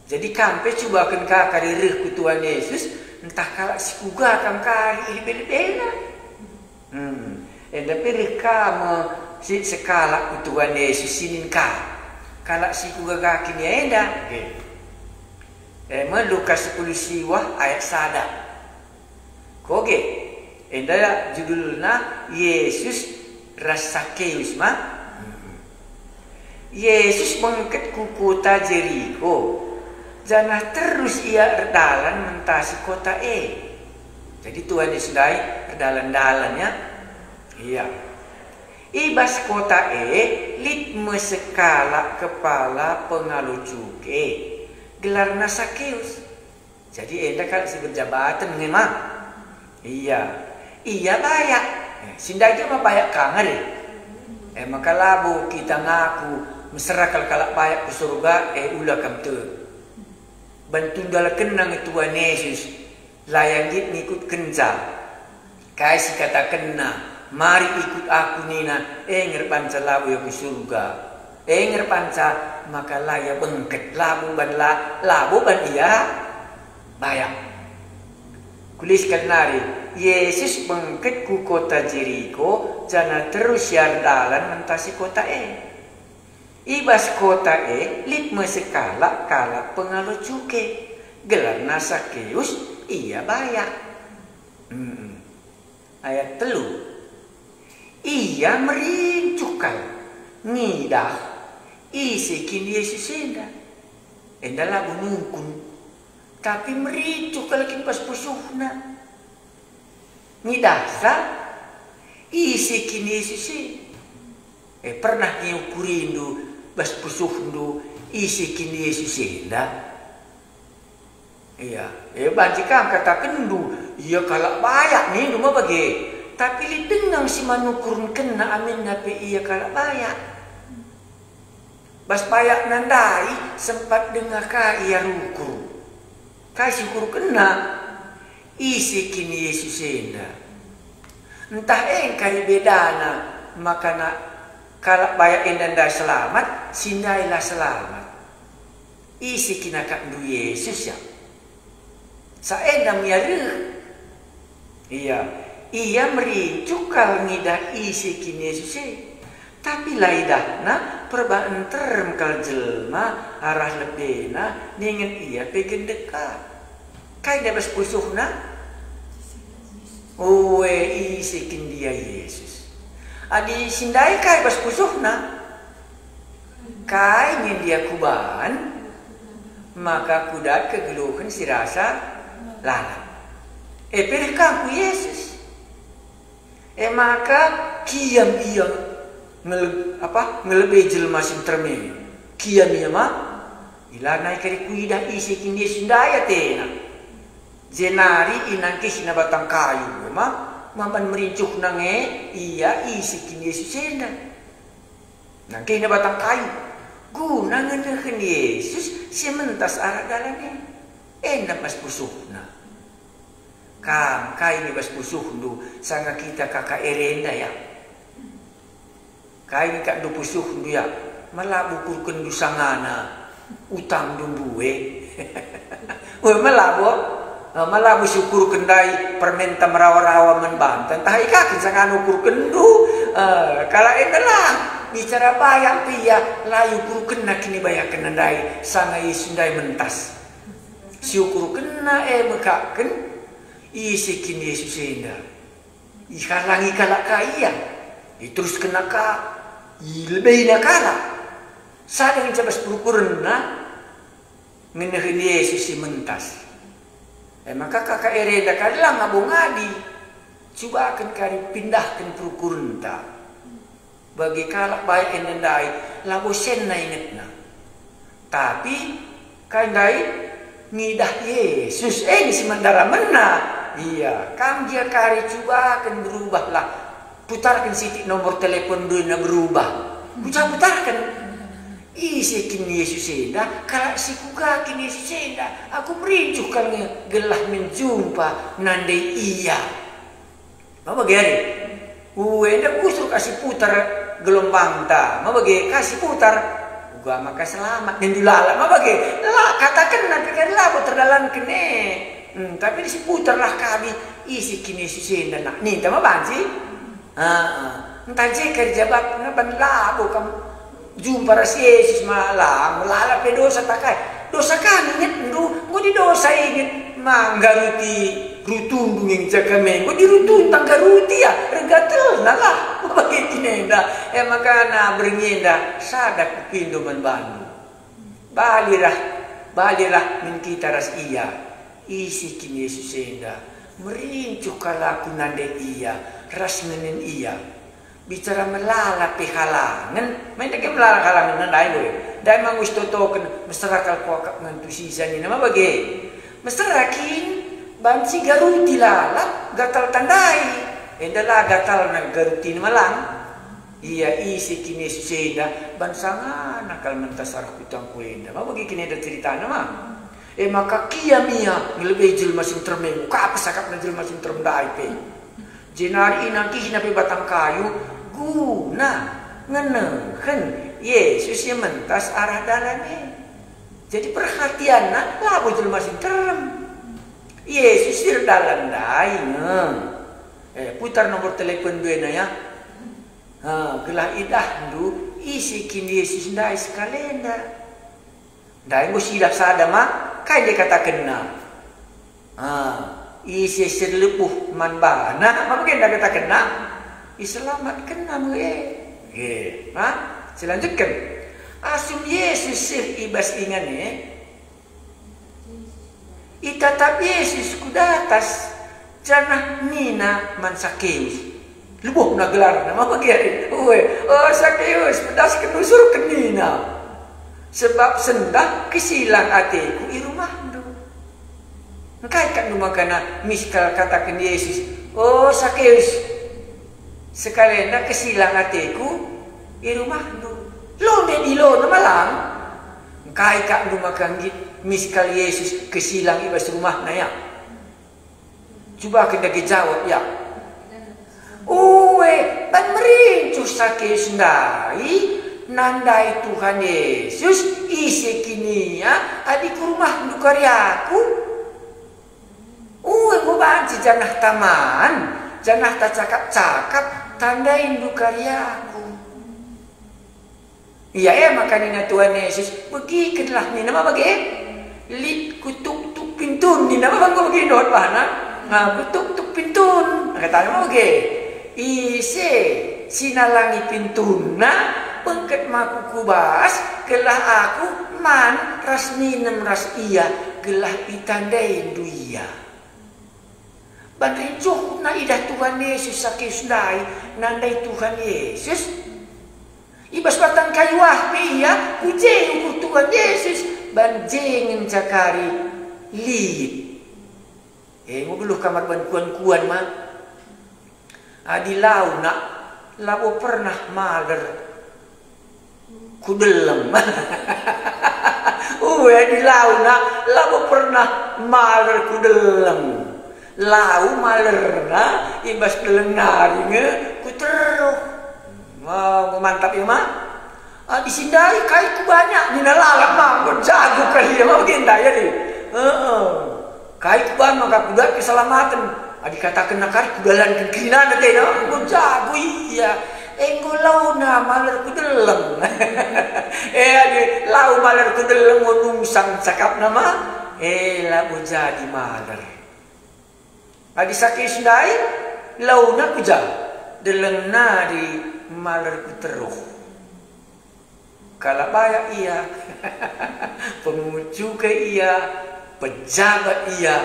Jadi kam pe cubaken ka kari reh ku Tuhan Yesus, ntah kalak si kuga kam kari i lebe-lebena. Hmm. Enda pe reh ka me si sekalak ku Tuhan Yesus si nin ka. Kalak si kuga kakin ia enda. Oke. E me Lukas sepuluh siwah ayat sada. Koge, enda judulna Yesus ras Sakeus ma? Yesus bengket ku kota Jeriko, janah terus ia erdalan mentasi kota e. Jadi Tuhan Yesus ndai erdalan-dalan, ya. Iya. I bas kota e lit me sekalak kepala pengalo cuke, gelarna Sakeus. Jadi enda kalak si berjabaten nge ma. Iya. Ia bayak. Eh, si ndai ma bayak ka nge deh. Eh, maka labo kita ngaku mesera kal kalak bayak ku surga, eh, ula kam tek. Ban tundalkenna nge Tuhan Yesus, la ia nggit ngikutkenca. Kai si katakenna, "Mari ikut Aku," nina, e nge erbanca labo ia ku surga. E nge erbanca maka la ia bengket labo ban la, labo ban ia bayak. Kulisken nari, Yesus bengket ku kota Jeriko, janah terus ia erdalan mentasi kota e. I bas kota e lit me sekalak kalak pengalo cuke, gelarna Sakeus, ia bayak. Mm-mm. Ayat telu. Ia merincuh kal ngidah ise kin Yesus enda. Enda labo nungkun, tapi merincuh kal kin bas pusuhna. Ngidahsa ise kin Yesus e. E, pernah nge ukurindu bas pusuhndu ise kin Yesus enda? Iya, e, banci kam katakenndu, "Ia kalak bayak," nindu me bage. Tapi lit denga si man ukurkenna aminna pe ia kalak bayak. Bas bayakna ndai sempat denga ka ia rukur. Kai si ukurkenna? Ise kin Yesus enda? Ntah engkai bedana maka na kalak bayak enda ndai selamat, si ndai la selamat? Ise kin akapndu Yesus, ya? Sa enda me ia reh. Ia, ia merincuh kal ngidah ise kin Yesus e. Tapi la idahna perbahan nterem kal jelma arah lebena, dingen ia pe gendek ka. Kai ndai bas pusuhna? Ue, ise kin ndia Yesus? Adi si ndai kai bas pusuhna? Kai nge ndia kuban? Maka kudat kegeluhen si rasa lalap. E, pe reh kam ku Yesus. E maka kiam ia ngel-, apa, ngelebe jelma si nterem e. Kiam ia ma, ilanai kari kuidah ise kin Yesus ndai atena. Jenari inangkihna batang kayu e ma, mamban merincuhna nge ia ise kin Yesus enda. Nangkihna batang kayu, guna ngenehen Yesus si mentas arah dalan e. Enda bas pusuhna. Kam, kai nge bas pusuhndu sanga kita kaka ere enda, ya? Kai nge akapndu pusuhndu, ya? Mala ukurkenndu sangana utangdu mbue. Ue, mala bo? Eh, mala bo si ukurken ndai permenta merawa-rawa man banta. Ntah ikaken sangana ukurkenndu, eh, kalak enda la. Bicara bayak pe ia, la iukurkenna kinibayakenna ndai sanga Yesus ndai mentas. Si ukurkenna e mekaken, ise kin Yesus enda. Ihalangi kalak ka ia, iteruskenna ka, ilebeina kalak. Sada ngenca bas perukurenna ngenehen Yesus si mentas. E maka kaka ere enda kari la ngabo ngadi. Cubaken kari pindahken perukurenta. Bagi kalak bayak enda ndai, labo senna ingetna. Tapi kai ndai? Ngidah Yesus, e nge si mandara mena. Ia, kam gia kari cubaken berubahlah. Putarken sitik nomor telepon ndai na berubah. Kuja putarken? Ise kin Yesus enda, kalak si kuga kin Yesus enda. Aku merincuh kal nge gelah menjumpa nandai ia. Ma bage ari? Ue, enda kusur ka si putar gelombangta. Ma bage ka si putar? Uga maka selamat, nindu lalap. Ma bage? La, katakenna pe kari labo terdalanken e. Hmm, tapi si putarlah kadi, ise kin Yesus enda nak? Ninta ma banci? Aa, ntah je kari jabapna ban labo kam jumpa ras Yesus ma lang, lalap pe dosa ta kai. Dosa ka nge ingetndu, enggo didosa inget ma nggaruti rutundu nge jaka me, enggo dirutunta nggaruti ya, rega telna lah. Bage kin enda, e maka na berngi enda, sada kupindo man bandu. Balilah, balilah min kita ras ia. Ise kin Yesus enda, merincuh kal aku nande ia, ras ngenen ia. Bicara melala pe halangen, main dage melala halangen ndai, boy. Ndai mangus totoken, mesera kal kuakap ngentusisa nina ma bage. Mesera kin, banci garuti lalap, gatal tandai. Enda la gatalna garutina malang. Ia ise kin Yesus enda, ban sangana kal mentas arah kutangku enda. Ma bage kin enda ceritana ma. E maka kiam ia ngelebe jelma si nterem e, ka pesakapna jelma si nterem ndai pe. Jenari inangkihna pe batang kayu guna ngenehen Yesus si mentas arah dalan e. Jadi perhatianna labo jelma si nterem. Yesus si erdalan ndai nge. Eh, putar nomor telepon duena ya. Ha, gelah idahndu ise kin Yesus ndai sekalenda. Ndai enggo sidah sada ma, kai nde katakenna? Ah, Ise si erlebuh man baNa, maka enda katakenNa, iselamatkenNa me e. E, ha? Silanjutken. Asum Yesus seh i bas ingan e, itatap Yesus ku datas janah nina man Sakeus, lebuhna gelarna, maka gia, ue, "O Sakeus, pedasken usurken," nina, "sebab sendah kesilang ateku i rumahndu." Engkai kak ndu makana miskal kataken Yesus, "O Sakeus, sekalenda kesilang ateku i rumahndu." Lo nde dilona malang? Engkai kak ndu maka nggit miskal Yesus kesilang i bas rumahna, ya? Cubaken dage jawab, ya. Ue, ban merincuh Sakeus ndai, nandai Tuhan Yesus, ise kin ia adi ku rumahndu kari aku? Ue, enggo banci janah taman, janah tacakap-cakap, tandaindu kari aku. Ia e maka nina Tuhan Yesus, "Begikenlah," nina, "ma bage? Lit kutuktuk pintun," nina, "ma bage dohot bana? Nah, kutuktuk pintun," katana, "ma bage? Ise si nalangi pintunna, bengket ma ku kubas, gelah aku man ras minem ras ia, gelah itandaindu ia." Ban rincuhna idah Tuhan Yesus Sakeus ndai, nandai Tuhan Yesus. I bas batang kayu ah pe ia, ku je ukur Tuhan Yesus, ban je ngenca kari lit. E, enggo geluh ka man ban kuan-kuan ma. Adi lau nak, labo pernah maler ku deleng. Ue, adi lau nak, labo pernah maler ku deleng. Lau malerna i bas deleng nari nge ku teruh. Wah, mantap ya, Mak. Adi si ndai kai kubanyak, nina lalap, Mak, enggo jago kal ia, Mak, bage ndai, adi. Heeh. Kai kuban maka kudat keselamaten. Adi katakenna kari kudalanken kerinana tena, enggo jago ia. Enggo launa maler ku deleng. E, adi lau maler ku deleng, enggo nungsang cakapna, Mak. E, labo jadi maler. Adi Sakeus ndai, launa ku ja, deleng nari maler ku teruh. Kalak bayak ia, pemungut cukai ia, pejabat ia,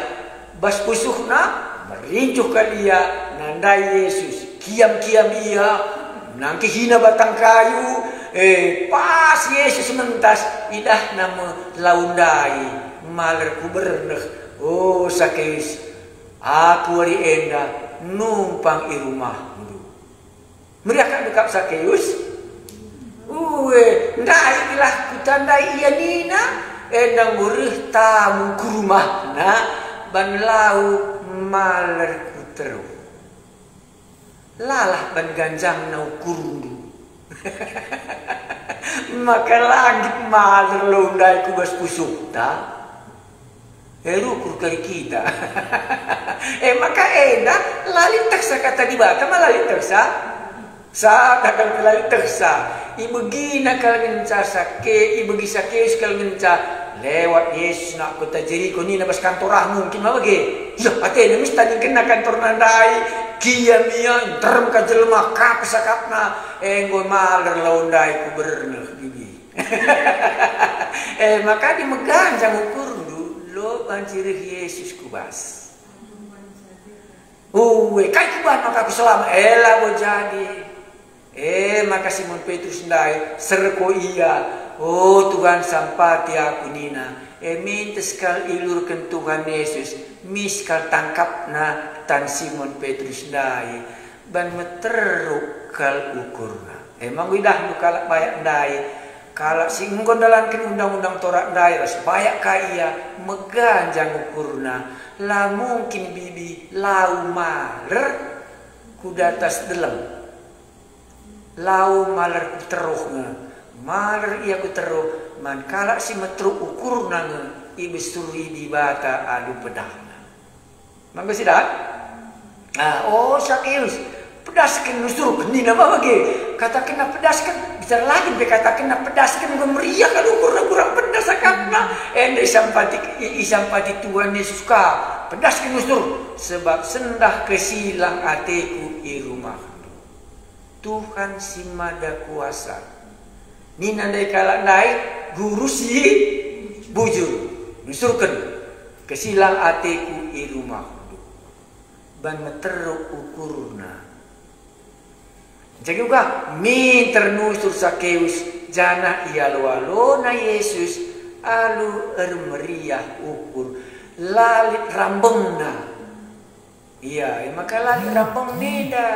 bas pusuhna merincuh kal ia nandai Yesus. Kiam-kiam ia, nangkihina batang kayu, eh, pas Yesus mentas, idahna me lau ndai maler ku berneh. O Sakeus, aku wari enda numpang i rumahndu. Meriah kak dekap Sakeus? Ue, ndai gelah kutandai ia nina, enda enggo reh tamu ku rumahna, ban lau maler ku teruh. Lalah ban ganjangna ukurndu. Maka la nggit maler lau ndai ku bas pusuhta. E, rukur kari kita. E, maka enda la lit tehsa kata Dibata ma la lit tehsa? Sada kal pe la lit tehsa. Ibegina kal ngenca Sake, ibegi Sakeus kal ngenca lewat Yesus nak kota Jeriko, nina bas kantor ah, mungkin ma bage. Idah atena mis tandingkenna kantorna ndai, kiam ia, nterem ka jelma, ka pe sakapna, enggo maler lau ndai ku berneh, bibi. E, maka adi meganjang ukurndu, lo banci reh Yesus ku bas. Ue, kai kuban maka aku selamat? E, labo jadi. E, maka Simon Petrus ndai serko ia, "O Tuhan, sampati aku," nina. E, mintes kal iulurken Tuhan Yesus, mis kal tangkapna tan Simon Petrus ndai, ban meteruk kal ukurna. E, ma enggo idahndu kalak bayak ndai, kalak si enggo ndalanken undang-undang Torat ndai ras bayak ka ia, meganjang ukurna, la mungkin bibi lau maler ku datas deleng. Lau maler ku teruh nge, maler ia ku teruh man kalak si meteruk ukurna nge ibesuri Dibata alu pedahna. Manggo sidah? Ah, o Sakeus, pedasken nusurken, nina bage. Katakenna pedasken, bicara lagin pe katakenna pedasken, enggo meriah kal ukurna, kurang pedas akapna. Enda isampati, i-, isampati Tuhan Yesus ka, pedasken nusur, sebab sendah kesilang ateku i rumahndu. Tuhan si Mada Kuasa. Nina ndai kalak ndai, guru si bujur, nusurken kesilang ateku i rumahndu. Ban meteruk ukurna. Jadi uga minter nusur Sakeus, janah ialo-alona Yesus alu ermeriah ukur, la lit rambengna. Ia, e maka la lit rambengna enda.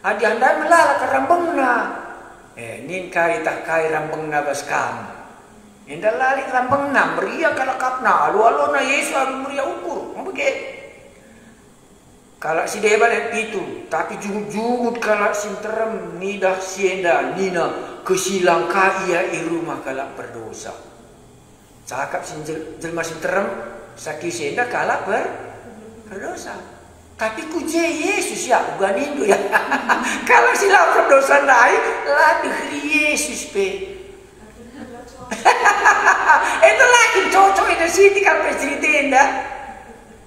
Adi andai melala ka rambengna, e, nin kai tah kai rambengna bas kam. Enda la lit rambengna, meriah kal akapna, alu-alona Yesus alu meriah ukur. Mabage. Kalak si deban ayat pitu, tapi jungut-jungut kalak si nterem ngidah si enda nina, "Kesilang ka ia i rumah kalak perdosa." Cakap si njel-, jelma si nterem, Sakeus enda kalak per-, perdosa. Tapi ku je Yesus ya, uga nindu ya. Kalak si la perdosa ndai, la deheri Yesus pe. Enda la kin cocok enda siti kal pe cerita enda.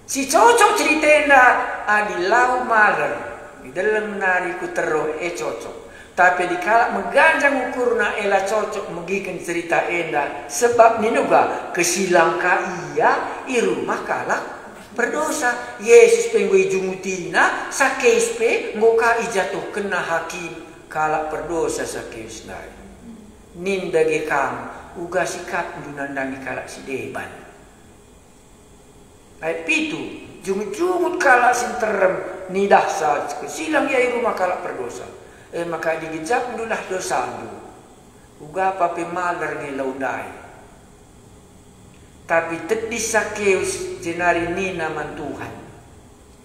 Si cocok cerita enda adi lau maler, i deleng nari ku teruh e cocok. Tapi adi kalak meganjang ukurna e la cocok megiken cerita enda, sebab nina uga kesilang ka ia i rumah kalak perdosa. Yesus pe enggo ijungutina, Sakeus pe enggo ka ijatuhkenna hakim. Kalak perdosa Sakeus ndai. Nin dage kam, uga sikapndu nandangi kalak si deban. Ayat pitu, jungut-jungut kalak si nterem nidahsa kesilang ia i rumah kalak perdosa. E maka adi gejapndulah dosandu, uga pa pe maler nge lau ndai. Tapi tedis Sakeus jenari nina man Tuhan.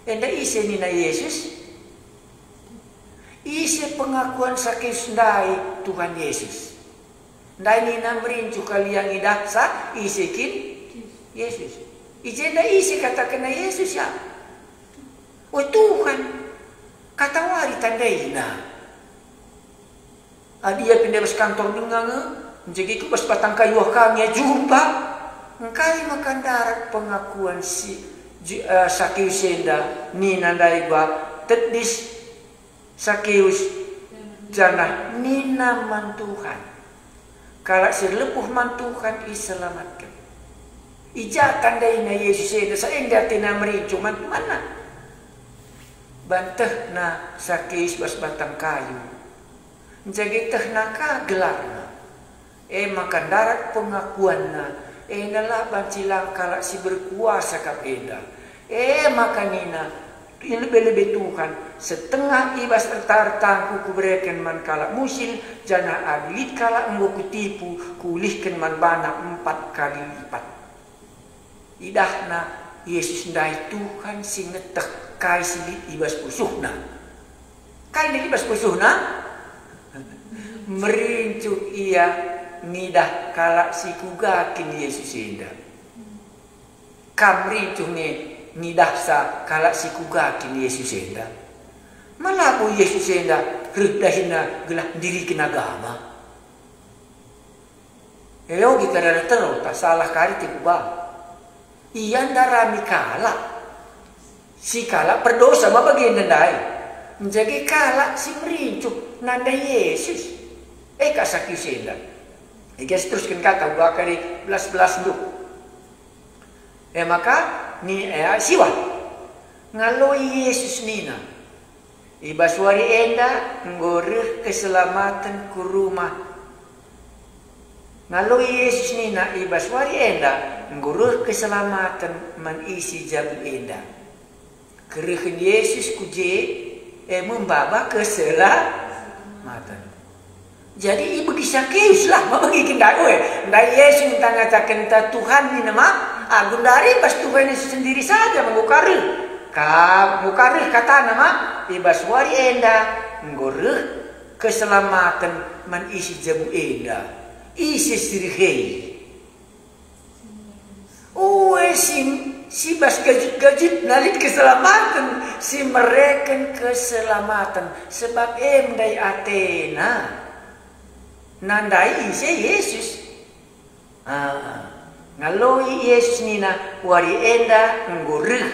Enda ise nina Yesus? Ise pengakuan Sakeus ndai Tuhan Yesus? Ndai nina merincuh kal ia ngidahsa ise kin Yesus. I jenda ise katakenna Yesus ya? O Tuhan, katawari tandaina. Adi ia pindah bas kantor denga nge, njegi ku bas batang kayu ah kami ia jumpa. Engkai maka ndarat pengakuan si Ju-, eh, Sakeus enda nina ndai ba tedis Sakeus, janah nina man Tuhan, kalak si erlebuh man Tuhan iselamatken. I ja tandaina Yesus enda, sa enda atena merincuh man temanna. Bantehna Sakeus bas batang kayu, njagi tehna ka gelarna. E maka ndarat pengakuanna, e nela banci lang kalak si berkuasa kap enda. E maka nina, "Lebe-lebe Tuhan, setengah i bas erta-ertangku kubereken man kalak musil, janah adi lit kalak enggo kutipu, kuulihken man bana empat kali lipat." Idahna Yesus ndai Tuhan si ngeteh kai si lit i bas pusuhna. Kai nge i bas pusuhna? Merincuh ia ngidah kalak si kuga kin Yesus enda. Kam merincuh nge ngidahsa kalak si kuga kin Yesus enda. Malabo Yesus enda reh dahinna gelah ndiriken agama. Eogi kadara tero tah salah kari te kuga. Ia ndarami kalak. Si kalak perdosa ma bagenda ndai. Njagi kalak si merincuh nandai Yesus. E ka Sakeus enda. Ege terusken kata uga kari belas-belas ndu. E maka ni, e, siwah. Ngaloi Yesus nina, "I bas wari enda enggo reh keselamaten ku rumah." Ngaloi Yesus nina, "I bas wari enda enggo reh keselamaten man isi jabu enda." Kerehen Yesus ku je, e me maba keselamaten. Jadi ibegi Sakeus lah, maba gigi ndai, "Ue, ndai Yesus ngatakenca Tuhan nina ma, agu ndari bas Tuhan Yesus sendiri saja ma enggo ka reh. Ka, enggo ka reh katana ma, i bas wari enda enggo reh keselamaten man isi jabu enda." Ise si reh e? Ue si, Si bas gajut-gajutna lit keselamaten, si mereken keselamaten, sebab e ndai atena. Nandai ise Yesus? Ah, ngaloi Yesus nina, "Wari enda enggo reh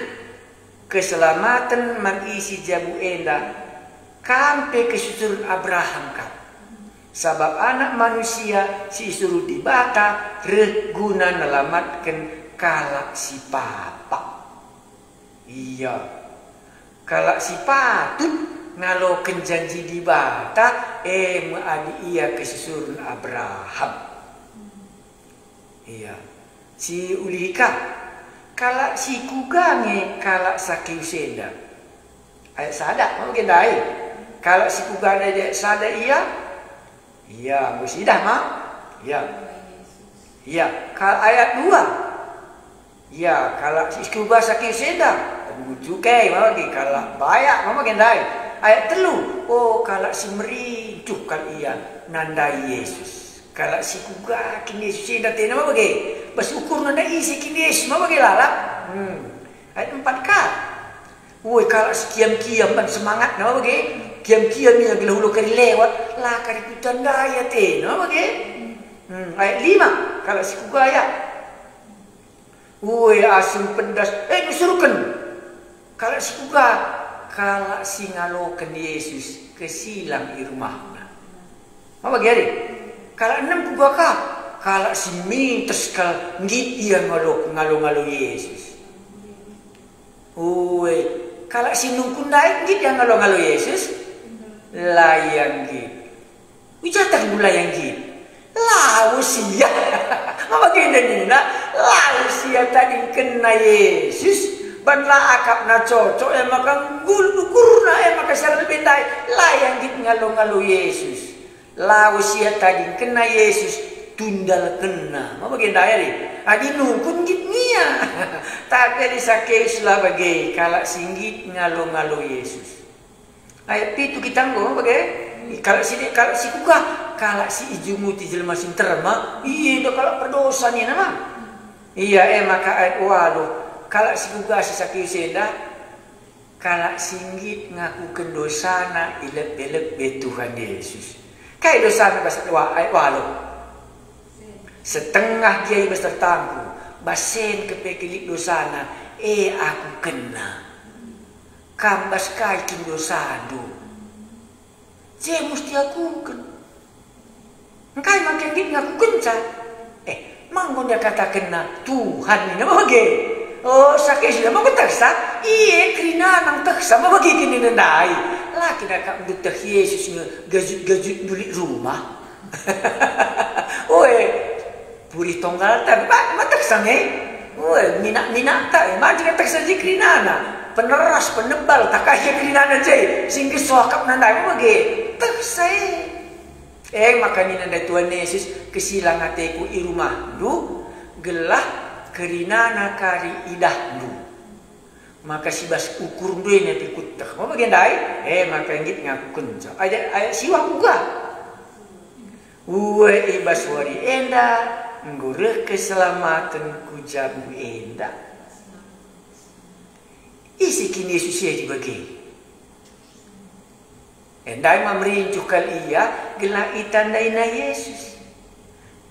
keselamaten man isi jabu enda, kam pe kesusuren Abraham kap. Sabap Anak Manusia si isuruh Dibata reh guna nelamatken kalak si papa." Ia, kalak si patut ngaloken janji Dibata, e me adi ia kesusuren Abraham. Ia, si ulihi ka, kalak si kuga nge kalak Sakeus enda? Ayat sada, maka ndai. Kalak si kuga ndai ayat sada ia? Ia, enggo sidah ma? Ia. Ia, kal-, ayat dua. Ia, kalak si kuga Sakeus enda? Aduh, cukai, maka kalak bayak, maka ndai. Ayat telu, oh, kalak si merincuh kal ia nandai Yesus. Kalak si kuga kin Yesus enda tena, maka bage? Bas ukurna ndai ise kin Yesus, maka bage lalap? Hmm. Ayat empat ka. Woi, kalak si kiam-kiam man semangatna, maka bage? Kiam-kiam ia gelah ulo kari lewat, la kari kutandai atena, maka bage? Hmm, ayat lima, kalak si kuga ia? Woi, asum pedas, eh, nusurken. Kalak si kuga? Kalak si ngaloken Yesus kesilang i rumahna. Maka bage adi? Kalak enem kuga ka? Kalak si minter kal nggit ia ngalo, ngalo-ngalo Yesus. Ue, kalak si nungkun ndai nggit ia ngalo-ngalo Yesus? La ia nggit. Uja tah la ia nggit? Lawes ia. Maka bage nina, lawes ia tadingkenna Yesus, ban la akapna cocok, e maka nggul ukurna, e maka sara lebe ndai, la ia nggit ngalo-ngalo Yesus. Lawes ia tadingkenna Yesus, tundalkenna. Maka bage ndai adi? Adi nungkun nggit nge ia. Tapi adi Sakeus la bage, kalak si nggit ngalo-ngalo Yesus. Ayat pitu kita enggo bage. Kalak si, kalak si kuga? Kalak si ijunguti jelma si nterem, ah. Ia enda kalak perdosa nina ma. Ia, e maka ayat waluh. Kalak si kuga si Sakeus enda? Kalak si nggit ngakuken dosana i lebe-lebe Tuhan Yesus. Kai dosana bas wa-, ayat waluh? Setengah gia i bas tertangku, bas sen kepe lit dosana, e akukenna. Kam bas kai kin dosandu? Je musti akuken. Engkai maka nggit ngakukenca? Eh, ma enggo ndia katakenna Tuhan nina bage? Oh, Sakeus ma enggo tehsa? Ie, kerina nang tehsa ma bage kin nina ndai. La kin akapndu teh Yesus nge gajut-gajutndu lit rumah? Oe, purih tonggalta, ma, ma tehsa nge? Oe, minak-minakta, e, ma je tehsa je kerinana. Peneras, penebal, tah kai kerinana je, si nggeso akapna ndai, ma bage? Tehsa e. E maka nina ndai Tuhan Yesus, "Kesilang ateKu i rumahndu, gelah kerinana kari idahndu." Maka si bas ukurndu e pe kueteh. Ma bage ndai? E maka nggit ngakukenca. Ayat, ayat siwah kuga? Ue, i bas wari enda enggo reh keselamaten ku jabu enda. Ise kin Yesus e adi bage? Ndai ma merincuh kal ia gelah itandaina Yesus.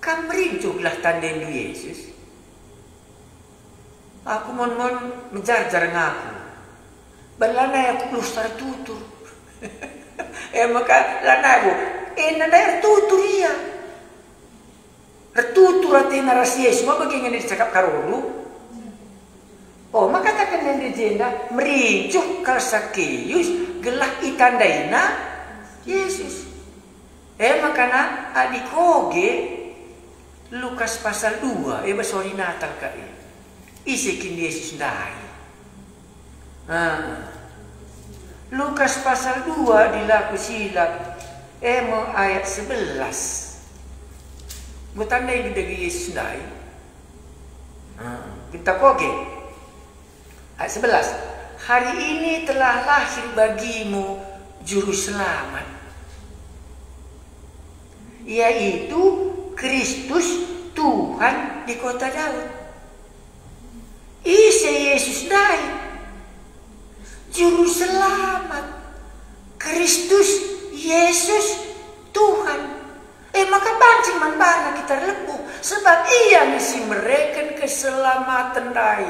Kam merincuh gelah tandaindu Yesus? Aku mon-mon mejarjar ngaku. Ban lanai aku geluh ertutur. E maka lanai aku, enda ndai ertutur ia. Ertutur atena ras Yesus, ma bage nge enda icakap karondu? Oh, maka kataken enda jenda, merincuh kal Sakeus gelah itandaina Yesus. E maka na, adi koge Lukas pasal dua, e bas wari Natal ka e. Ise kin Yesus ndai? Ah. Lukas pasal dua, adi la kusilap, e me ayat sebelas. Enggo tandaindu dage Yesus ndai? Ah, kita koge. Ayat sebelas, "Hari ini telah lahir bagimu Juru Selamat, yaitu Kristus Tuhan di kota Daud." Ise Juru Selamat, Kristus Yesus, Tuhan. E maka banci man baNa kita erlebuh, sebab Ia nge si mereken keselamaten ndai.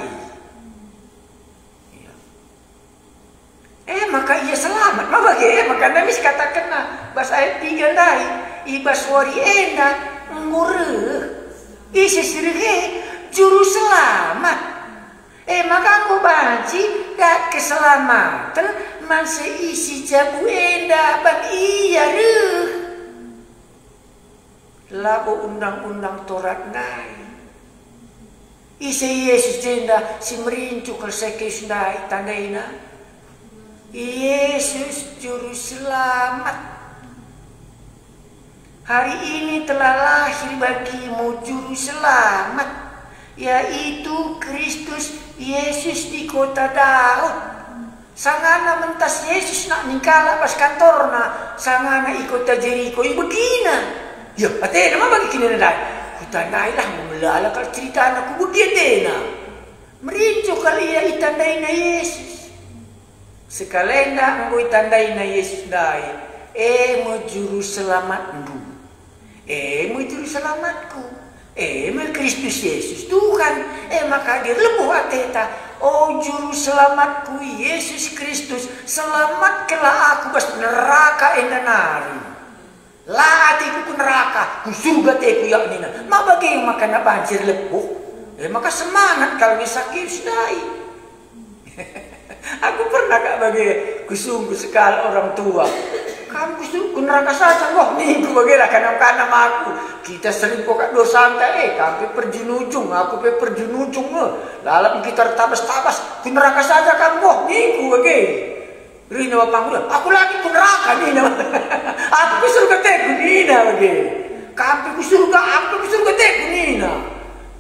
Iya. E maka Ia selamat, ma bage, e maka ndai me sikatakenna bas ayat tiga ndai, i bas wari enda enggo reh. Ise si reh e? Juru Selamat. E maka enggo banci dat keselamaten man si isi jabu enda ban Ia reh. Labo undang-undang Torat ndai. Ise Yesus jenda si merincuh kal Sakeus ndai tandaina? Yesus Juru Selamat. Hari ini telah lahir bagimu Juru Selamat, yaitu Kristus Yesus di kota Daud. Sangana mentas Yesus nak ningkala bas kantorna, sangana i kota Jeriko, ibegina. Ya, atena ma bagi kini ndai. Kutandailah, enggo melala kal ceritana, kubegi atena. Merincuh kal ia itandaina Yesus. Sekalenda enggo itandaina Yesus ndai, e me Juru Selamatndu. E me Juru Selamatku. E me Kristus Yesus, Tuhan. E maka erlebuh ateta, "O Juru Selamatku, Yesus Kristus, selamatkenlah aku bas neraka enda nari. La ateku ku neraka, ku surga ateku," ia nina. Ma bage maka na banci erlebuh. E maka semangat kal nge Sakeus ndai. Aku pernah kak bage kusungkun sekalak orang tua. "Kam kusungkun neraka saja, boh," ningku bage, "lah kanam-kanam aku. Kita sering pokak dosanta, e, kam pe perjinujung, aku pe perjinujung, e. Lalap kita ertabas-tabas, ku neraka saja kam, boh," ningku bage. Rina bapangku, "Aku la kin ku neraka," nina. "Aku ku surga ateku," nina bage. "Kam pe ku surga, aku pe ku surga ateku," nina.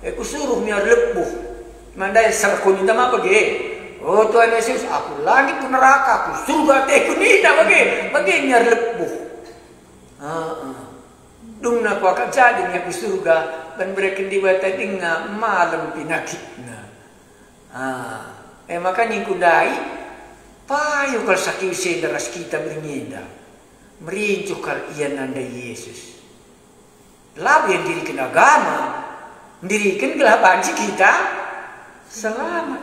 E, kusuruh me erlebuh. Mandai serko ninta ma bage. "O Tuhan Yesus, aku la kin ku neraka, ku surga ateku," nina bage. Bage me erlebuh. Heeh. Dungna kuakap jadi nge ku surga, ban bereken Dibata denga malem pinakitna. Ah, e maka ningku ndai, payo kal Sakeus enda ras kita berngi enda. Merincuh kal ia nandai Yesus. Labo ia ndiriken agama, ndiriken gelah banci kita selamat.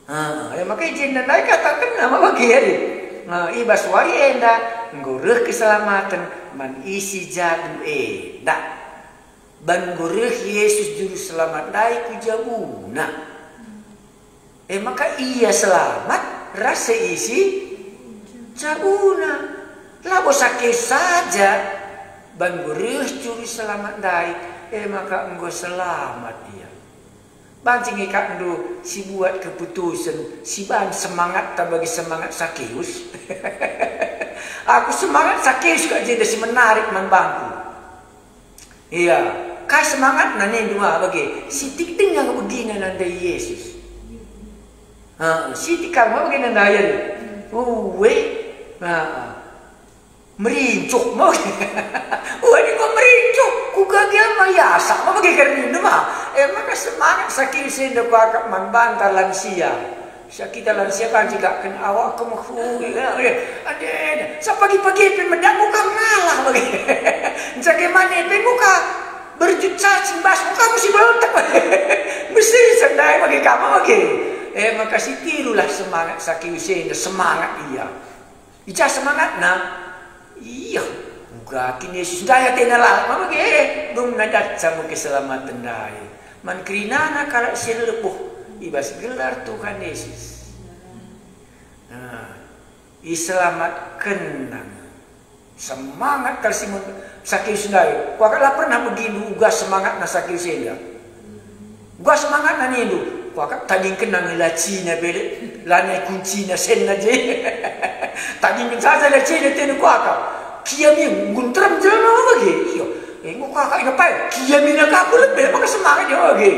Ah, e maka i jenda ndai katakenna ma bage adi. Nah, i bas wari enda enggo reh keselamaten man isi jabu enda. Ban enggo reh Yesus Juru Selamat ndai ku jabuna. E maka ia selamat ras seisi jabuna. Labo Sakeus saja, ban enggo reh Juru Selamat ndai, e maka enggo selamat ia. Banci nge ikapndu si buat keputusen si ban semangatta bagi semangat Sakeus? Aku semangat Sakeus kak jenda si menarik man bangku. Iya, kai semangatna nindu ma bage? Sitik denga nge begina nandai Yesus. Ha, sitik kal ma bage nandai e. Uwe. Ha. Merincuh ma bage. Uwe, enggo merincuh. Kuga gia ma iasak ma bage kal nindu ma. E maka semangat Sakeus enda kuakap man banta lansia. Sa kita lansia banci kak ken awak kemehu, ya, ya. Ade, sa pagi-pagi pe medak enggo kam ngalah bage. Ncake mane pe enggo kam berjut cacing bas enggo kam si beltek. Mesti sendai bage kam bage. E maka sitirulah semangat Sakeus enda, semangat ia. I ja semangatna? Iya, uga kin Yesus ndai atena lalap ma bage, dungna datca me keselamaten ndai. Man kerinana kalak si erlebuh i bas gelar Tuhan Yesus. Nah, iselamatkenna. Semangat kal si men-, Sakeus ndai. Kuakap la pernah begindu uga semangatna Sakeus enda. Uga semangatna nindu, kuakap tadingkenna nge lacina pe, lanai kuncina senna je. Tadingken saja lacina tene kuakap. Kiam ia nggo nterem jelma bage. Iya. Enggo kuakap ina pae. Kiam ina ka aku lebe, maka semangat ia bage.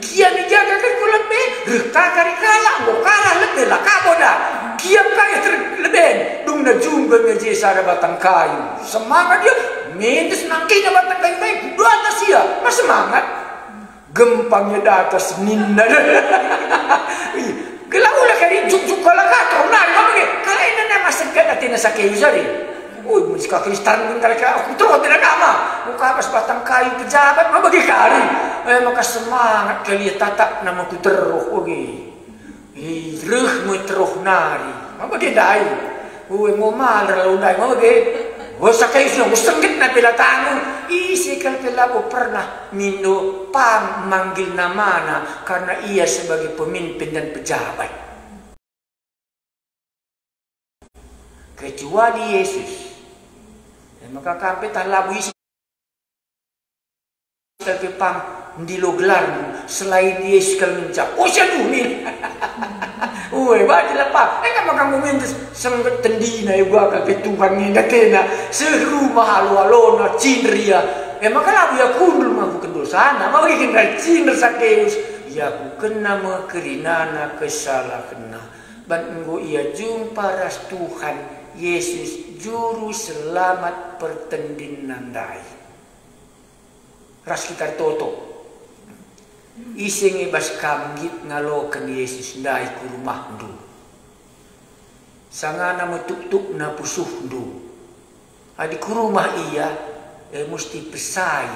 Kiam i jaga kan ku lebe, reh ka kari kalak, enggo kalah lebe, la ka boda. Kiam ka ia terleben, dungna jumben nge je sada batang kayu. Semangat ia, mentes nangkina batang kayu ndai, ku atas ia, ma semangat. Gempang ia datas ninna. Ih, gelah ula kari juk-juk kalak ka, kau nari Sakewis ari. Oi, mun si Kristan bentar ka, aku terus tidak nama. Muka atas batang kayu pejabat, ma bagi kari. Eh, maka semangat kali ia tatap nama ku terus, oke. Ih, reh me terus nari. Ma bagi ndai. Oi, mau maler lalu ndai, ma bagi. Oh, Sakewis, aku sengget na pela tangu. Ise kal pela aku pernah mindo pang manggil namana karena ia sebagai pemimpin dan pejabat. Kecuali Yesus. E maka kam pe tah labo ise kal pe pang ndilo gelarmu selain Yesus kal ngenca. Oh, si aduh min. Ue, bagi lah pang. E maka kamu mintes sengget tendina e gua kal pe Tuhan ngenda tena. Seh rumah alo-alona, cinder ia. E maka labo ia kundul maku kendosana. Maka ikin cinder Sakeus. Ia kukenna me kerinana kesalahenna. Ban enggo ia jumpa ras Tuhan Yesus, Juru Selamat pertendinna ndai. Ras kita ertoto. Ise nge bas kam nggit ngaloken Yesus ndai ku rumahndu? Sangana metuktukna pusuhndu. Adi ku rumah ia, e musti pesai.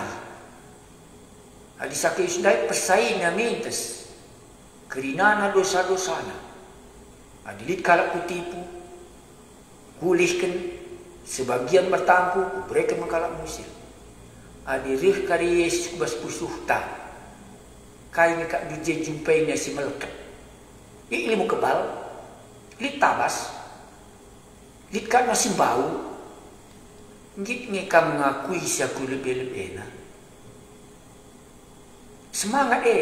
Adi Sakeus ndai pesaina mintes, kerinana dosa-dosana. Adi lit kalak kutipu, kulihken, sebagian mertangku kubereken man kalak musil. Adi reh kari Yesus ku bas pusuhta, kai nge kap duje jumpaina si melket? Lit ilmu kebal, lit tabas, lit kalak si mbau. Nggit nge kam ngakui si aku lebe-lebena? Semangat e!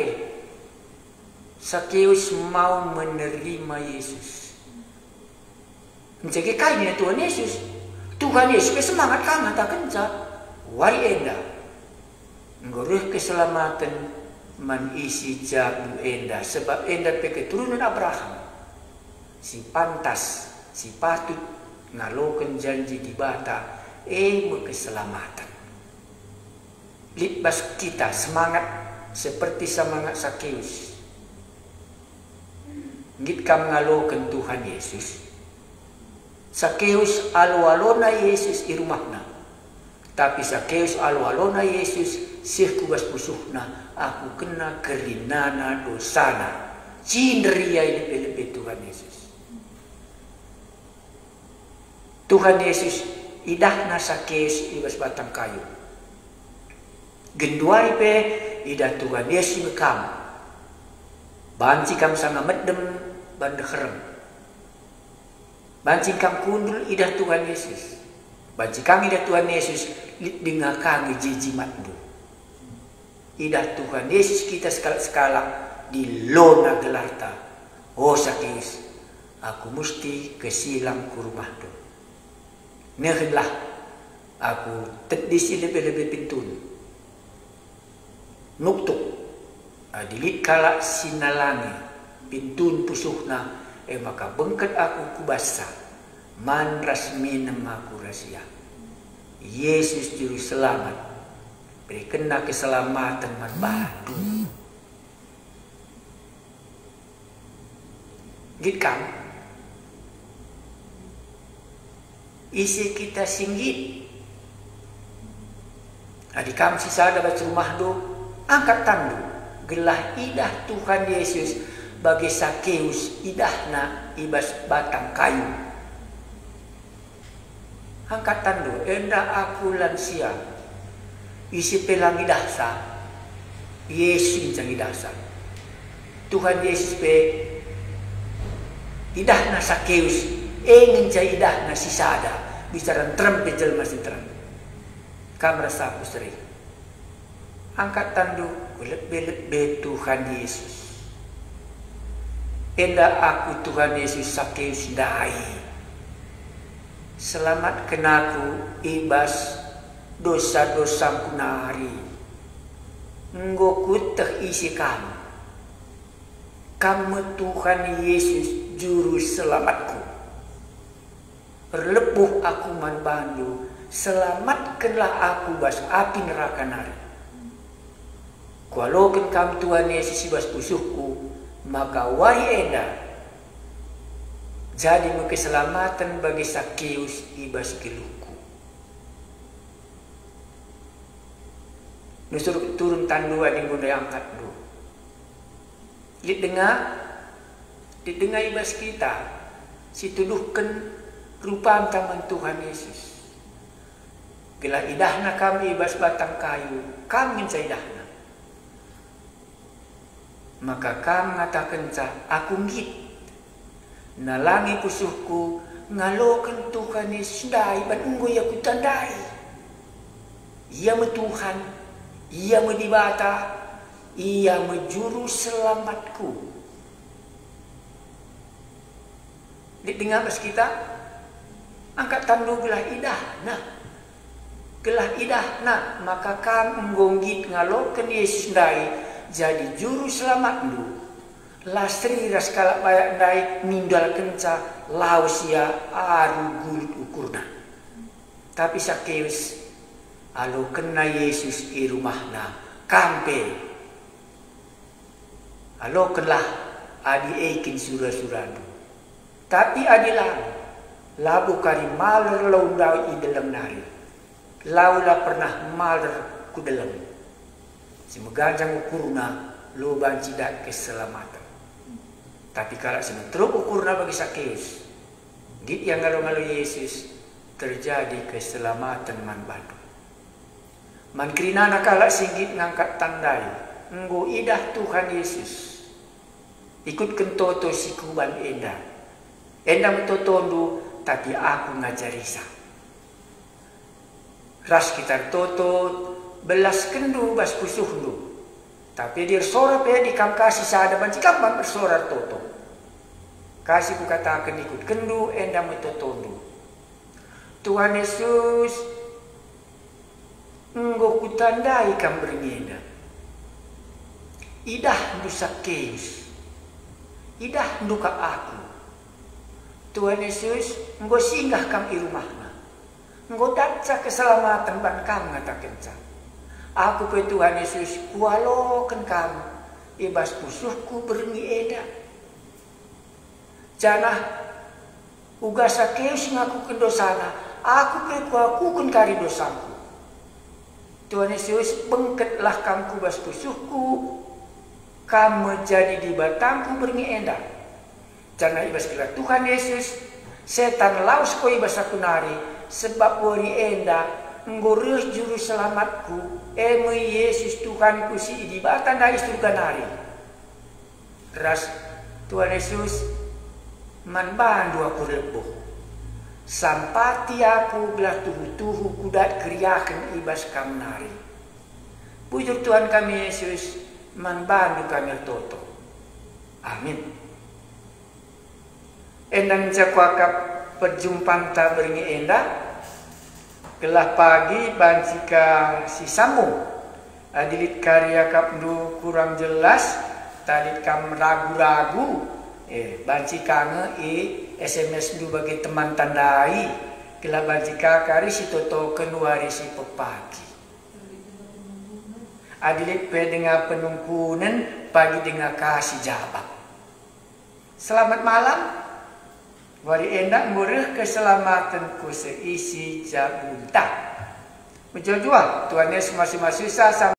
Sakeus mau menerima Yesus. Ncengi kai nina Tuhan Yesus? Tuhan Yesus pe semangat ka ngatakenca. Wari enda enggo reh keselamaten man isi jabu enda, sebab enda pe keturunen Abraham. Si pantas, si patut ngaloken janji Dibata, e me keselamaten. Lit bas kita semangat seperti semangat Sakeus. Nggit kam ngaloken Tuhan Yesus? Sakeus alo-alona Yesus i rumahna. Tapi Sakeus alo-alona Yesus seh ku bas pusuhna, aku kena kerinana dosana. Cinder ia i lebe-lebe Tuhan Yesus. Tuhan Yesus idahna Sakeus i bas batang kayu. Genduari pe idah Tuhan Yesus me kam. Banci kam sanga medem ban deherem. Banci kam kundul idah Tuhan Yesus. Banci kam idah Tuhan Yesus, lit denga ka nge je jimatndu. Idah Tuhan Yesus kita sekalak-sekalak, dilona gelarta. O Sakeus, aku musti kesilang ku rumahndu. Nehenlah, aku tedis i lebe-lebe pintun. Nuktuk, adi lit kalak si nalangi pintun pusuhna, e maka bengket aku ku bassa, man ras minem aku ras ia. Yesus Juru Selamat, berekenNa keselamaten man bandu. Nggit kam? Ise kita si nggit? Adi kam sisada bas rumahndu, angkat tanndu, gelah idah Tuhan Yesus bage Sakeus idahna i bas batang kayu. Angkat tanndu, enda aku lansia. Ise pe la ngidahsa, Yesus ngenca ngidahsa. Tuhan Yesus pe idahna Sakeus, e ngenca idahna sisada, bicara nterem pe jelma si nterem. Kam ras aku seri. Angkat tanndu ku lebe-lebe Tuhan Yesus. Enda aku Tuhan Yesus Sakeus ndai. Selamatken aku i bas dosa-dosangku nari. Enggo kueteh ise kam. Kam me Tuhan Yesus Juru Selamatku. Erlebuh aku man bandu, selamatkenlah aku bas api neraka nari. Kualoken kam Tuhan Yesus i bas pusuhku, maka wari enda Jadi me keselamaten bagi Sakeus i bas geluhku. Nusur turun tandu adi enggo ndai angkatndu. Lit denga, lit denga i bas kita si tuduhken rupanta man Tuhan Yesus. Gelah idahna kam i bas batang kayu, kam ngenca idahna. Maka kam ngatakenca, "Aku nggit." Nalangi pusuhku ngaloken Tuhan Yesus ndai ban enggo ia kutandai. Ia me Tuhan, Ia me Dibata, Ia me Juru Selamatku. Lit denga bas kita? Angkat tandu gelah idahna. Gelah idahna maka kam enggo nggit ngaloken Yesus ndai jadi Juru Selamatndu. La seri ras kalak bayak ndai nindalkenca lawes ia alu gulut ukurna. Tapi Sakeus, alokenna Yesus i rumahna, kam pe. Alokenlah adi e kin sura-surandu. Tapi adi lang, labo kari maler lau ndai i deleng nari. Lau la pernah maler ku deleng. Si meganjang ukurna, lo banci dat keselamaten. Tapi kalak si meteruk ukurna bagi Sakeus, nggit ia ngalo-ngalo Yesus, terjadi keselamaten man bandu. Man kerinana kalak si nggit ngangkat tandai, enggo idah Tuhan Yesus. Ikutken toto si kuban enda. Enda me totondu, tapi aku ngajarisa. Ras kita ertoto, belaskenndu bas pusuhndu. Tapi adi ersora pe adi kam kasi sada banci kam man ersora ertoto. Kasi kukataken, ikutkenndu, enda me totondu. Tuhan Yesus, enggo kutandai kam berngi enda. Idahndu Sakeus, idahndu kap aku. Tuhan Yesus, enggo singgah kam i rumahna. Enggo datca keselamaten ban kam ngatakenca. Aku pe Tuhan Yesus, kualoken kam i bas pusuhku berngi enda. Janah uga Sakeus ngakuken dosana, aku pe kuakuken kari dosangku. Tuhan Yesus, bengketlah kam ku bas pusuhku, kam me jadi Dibatangku berngi enda. Janah i bas gelar Tuhan Yesus, setan lawes ko i bas aku nari, sebab wari enda enggo reh Juru Selamatku, e me Yesus Tuhanku si i Dibata ndai i Surga nari. Ras Tuhan Yesus, man bandu aku erlebuh. Sampati aku gelah tuhu-tuhu kudat keriahen i bas kam nari. Bujur Tuhan kami Yesus, man bandu kami ertoto. Amin. Enda ngenca kuakap perjumpanta berngi enda, gelah pagi banci ka sisambung. Adi lit kari akapndu kurang jelas, tadit kam ragu-ragu, eh, banci ka nge i S M S-ndu bage teman tandai, gelah banci ka kari sitotoken wari si pepagi. Adi lit pe denga penungkunen, pagi denga ka si jabap. Selamat malam. Wari enda enggo reh keselamaten ku seisi jabunta. Mejuah-juah, Tuhan Yesus masu-masusa.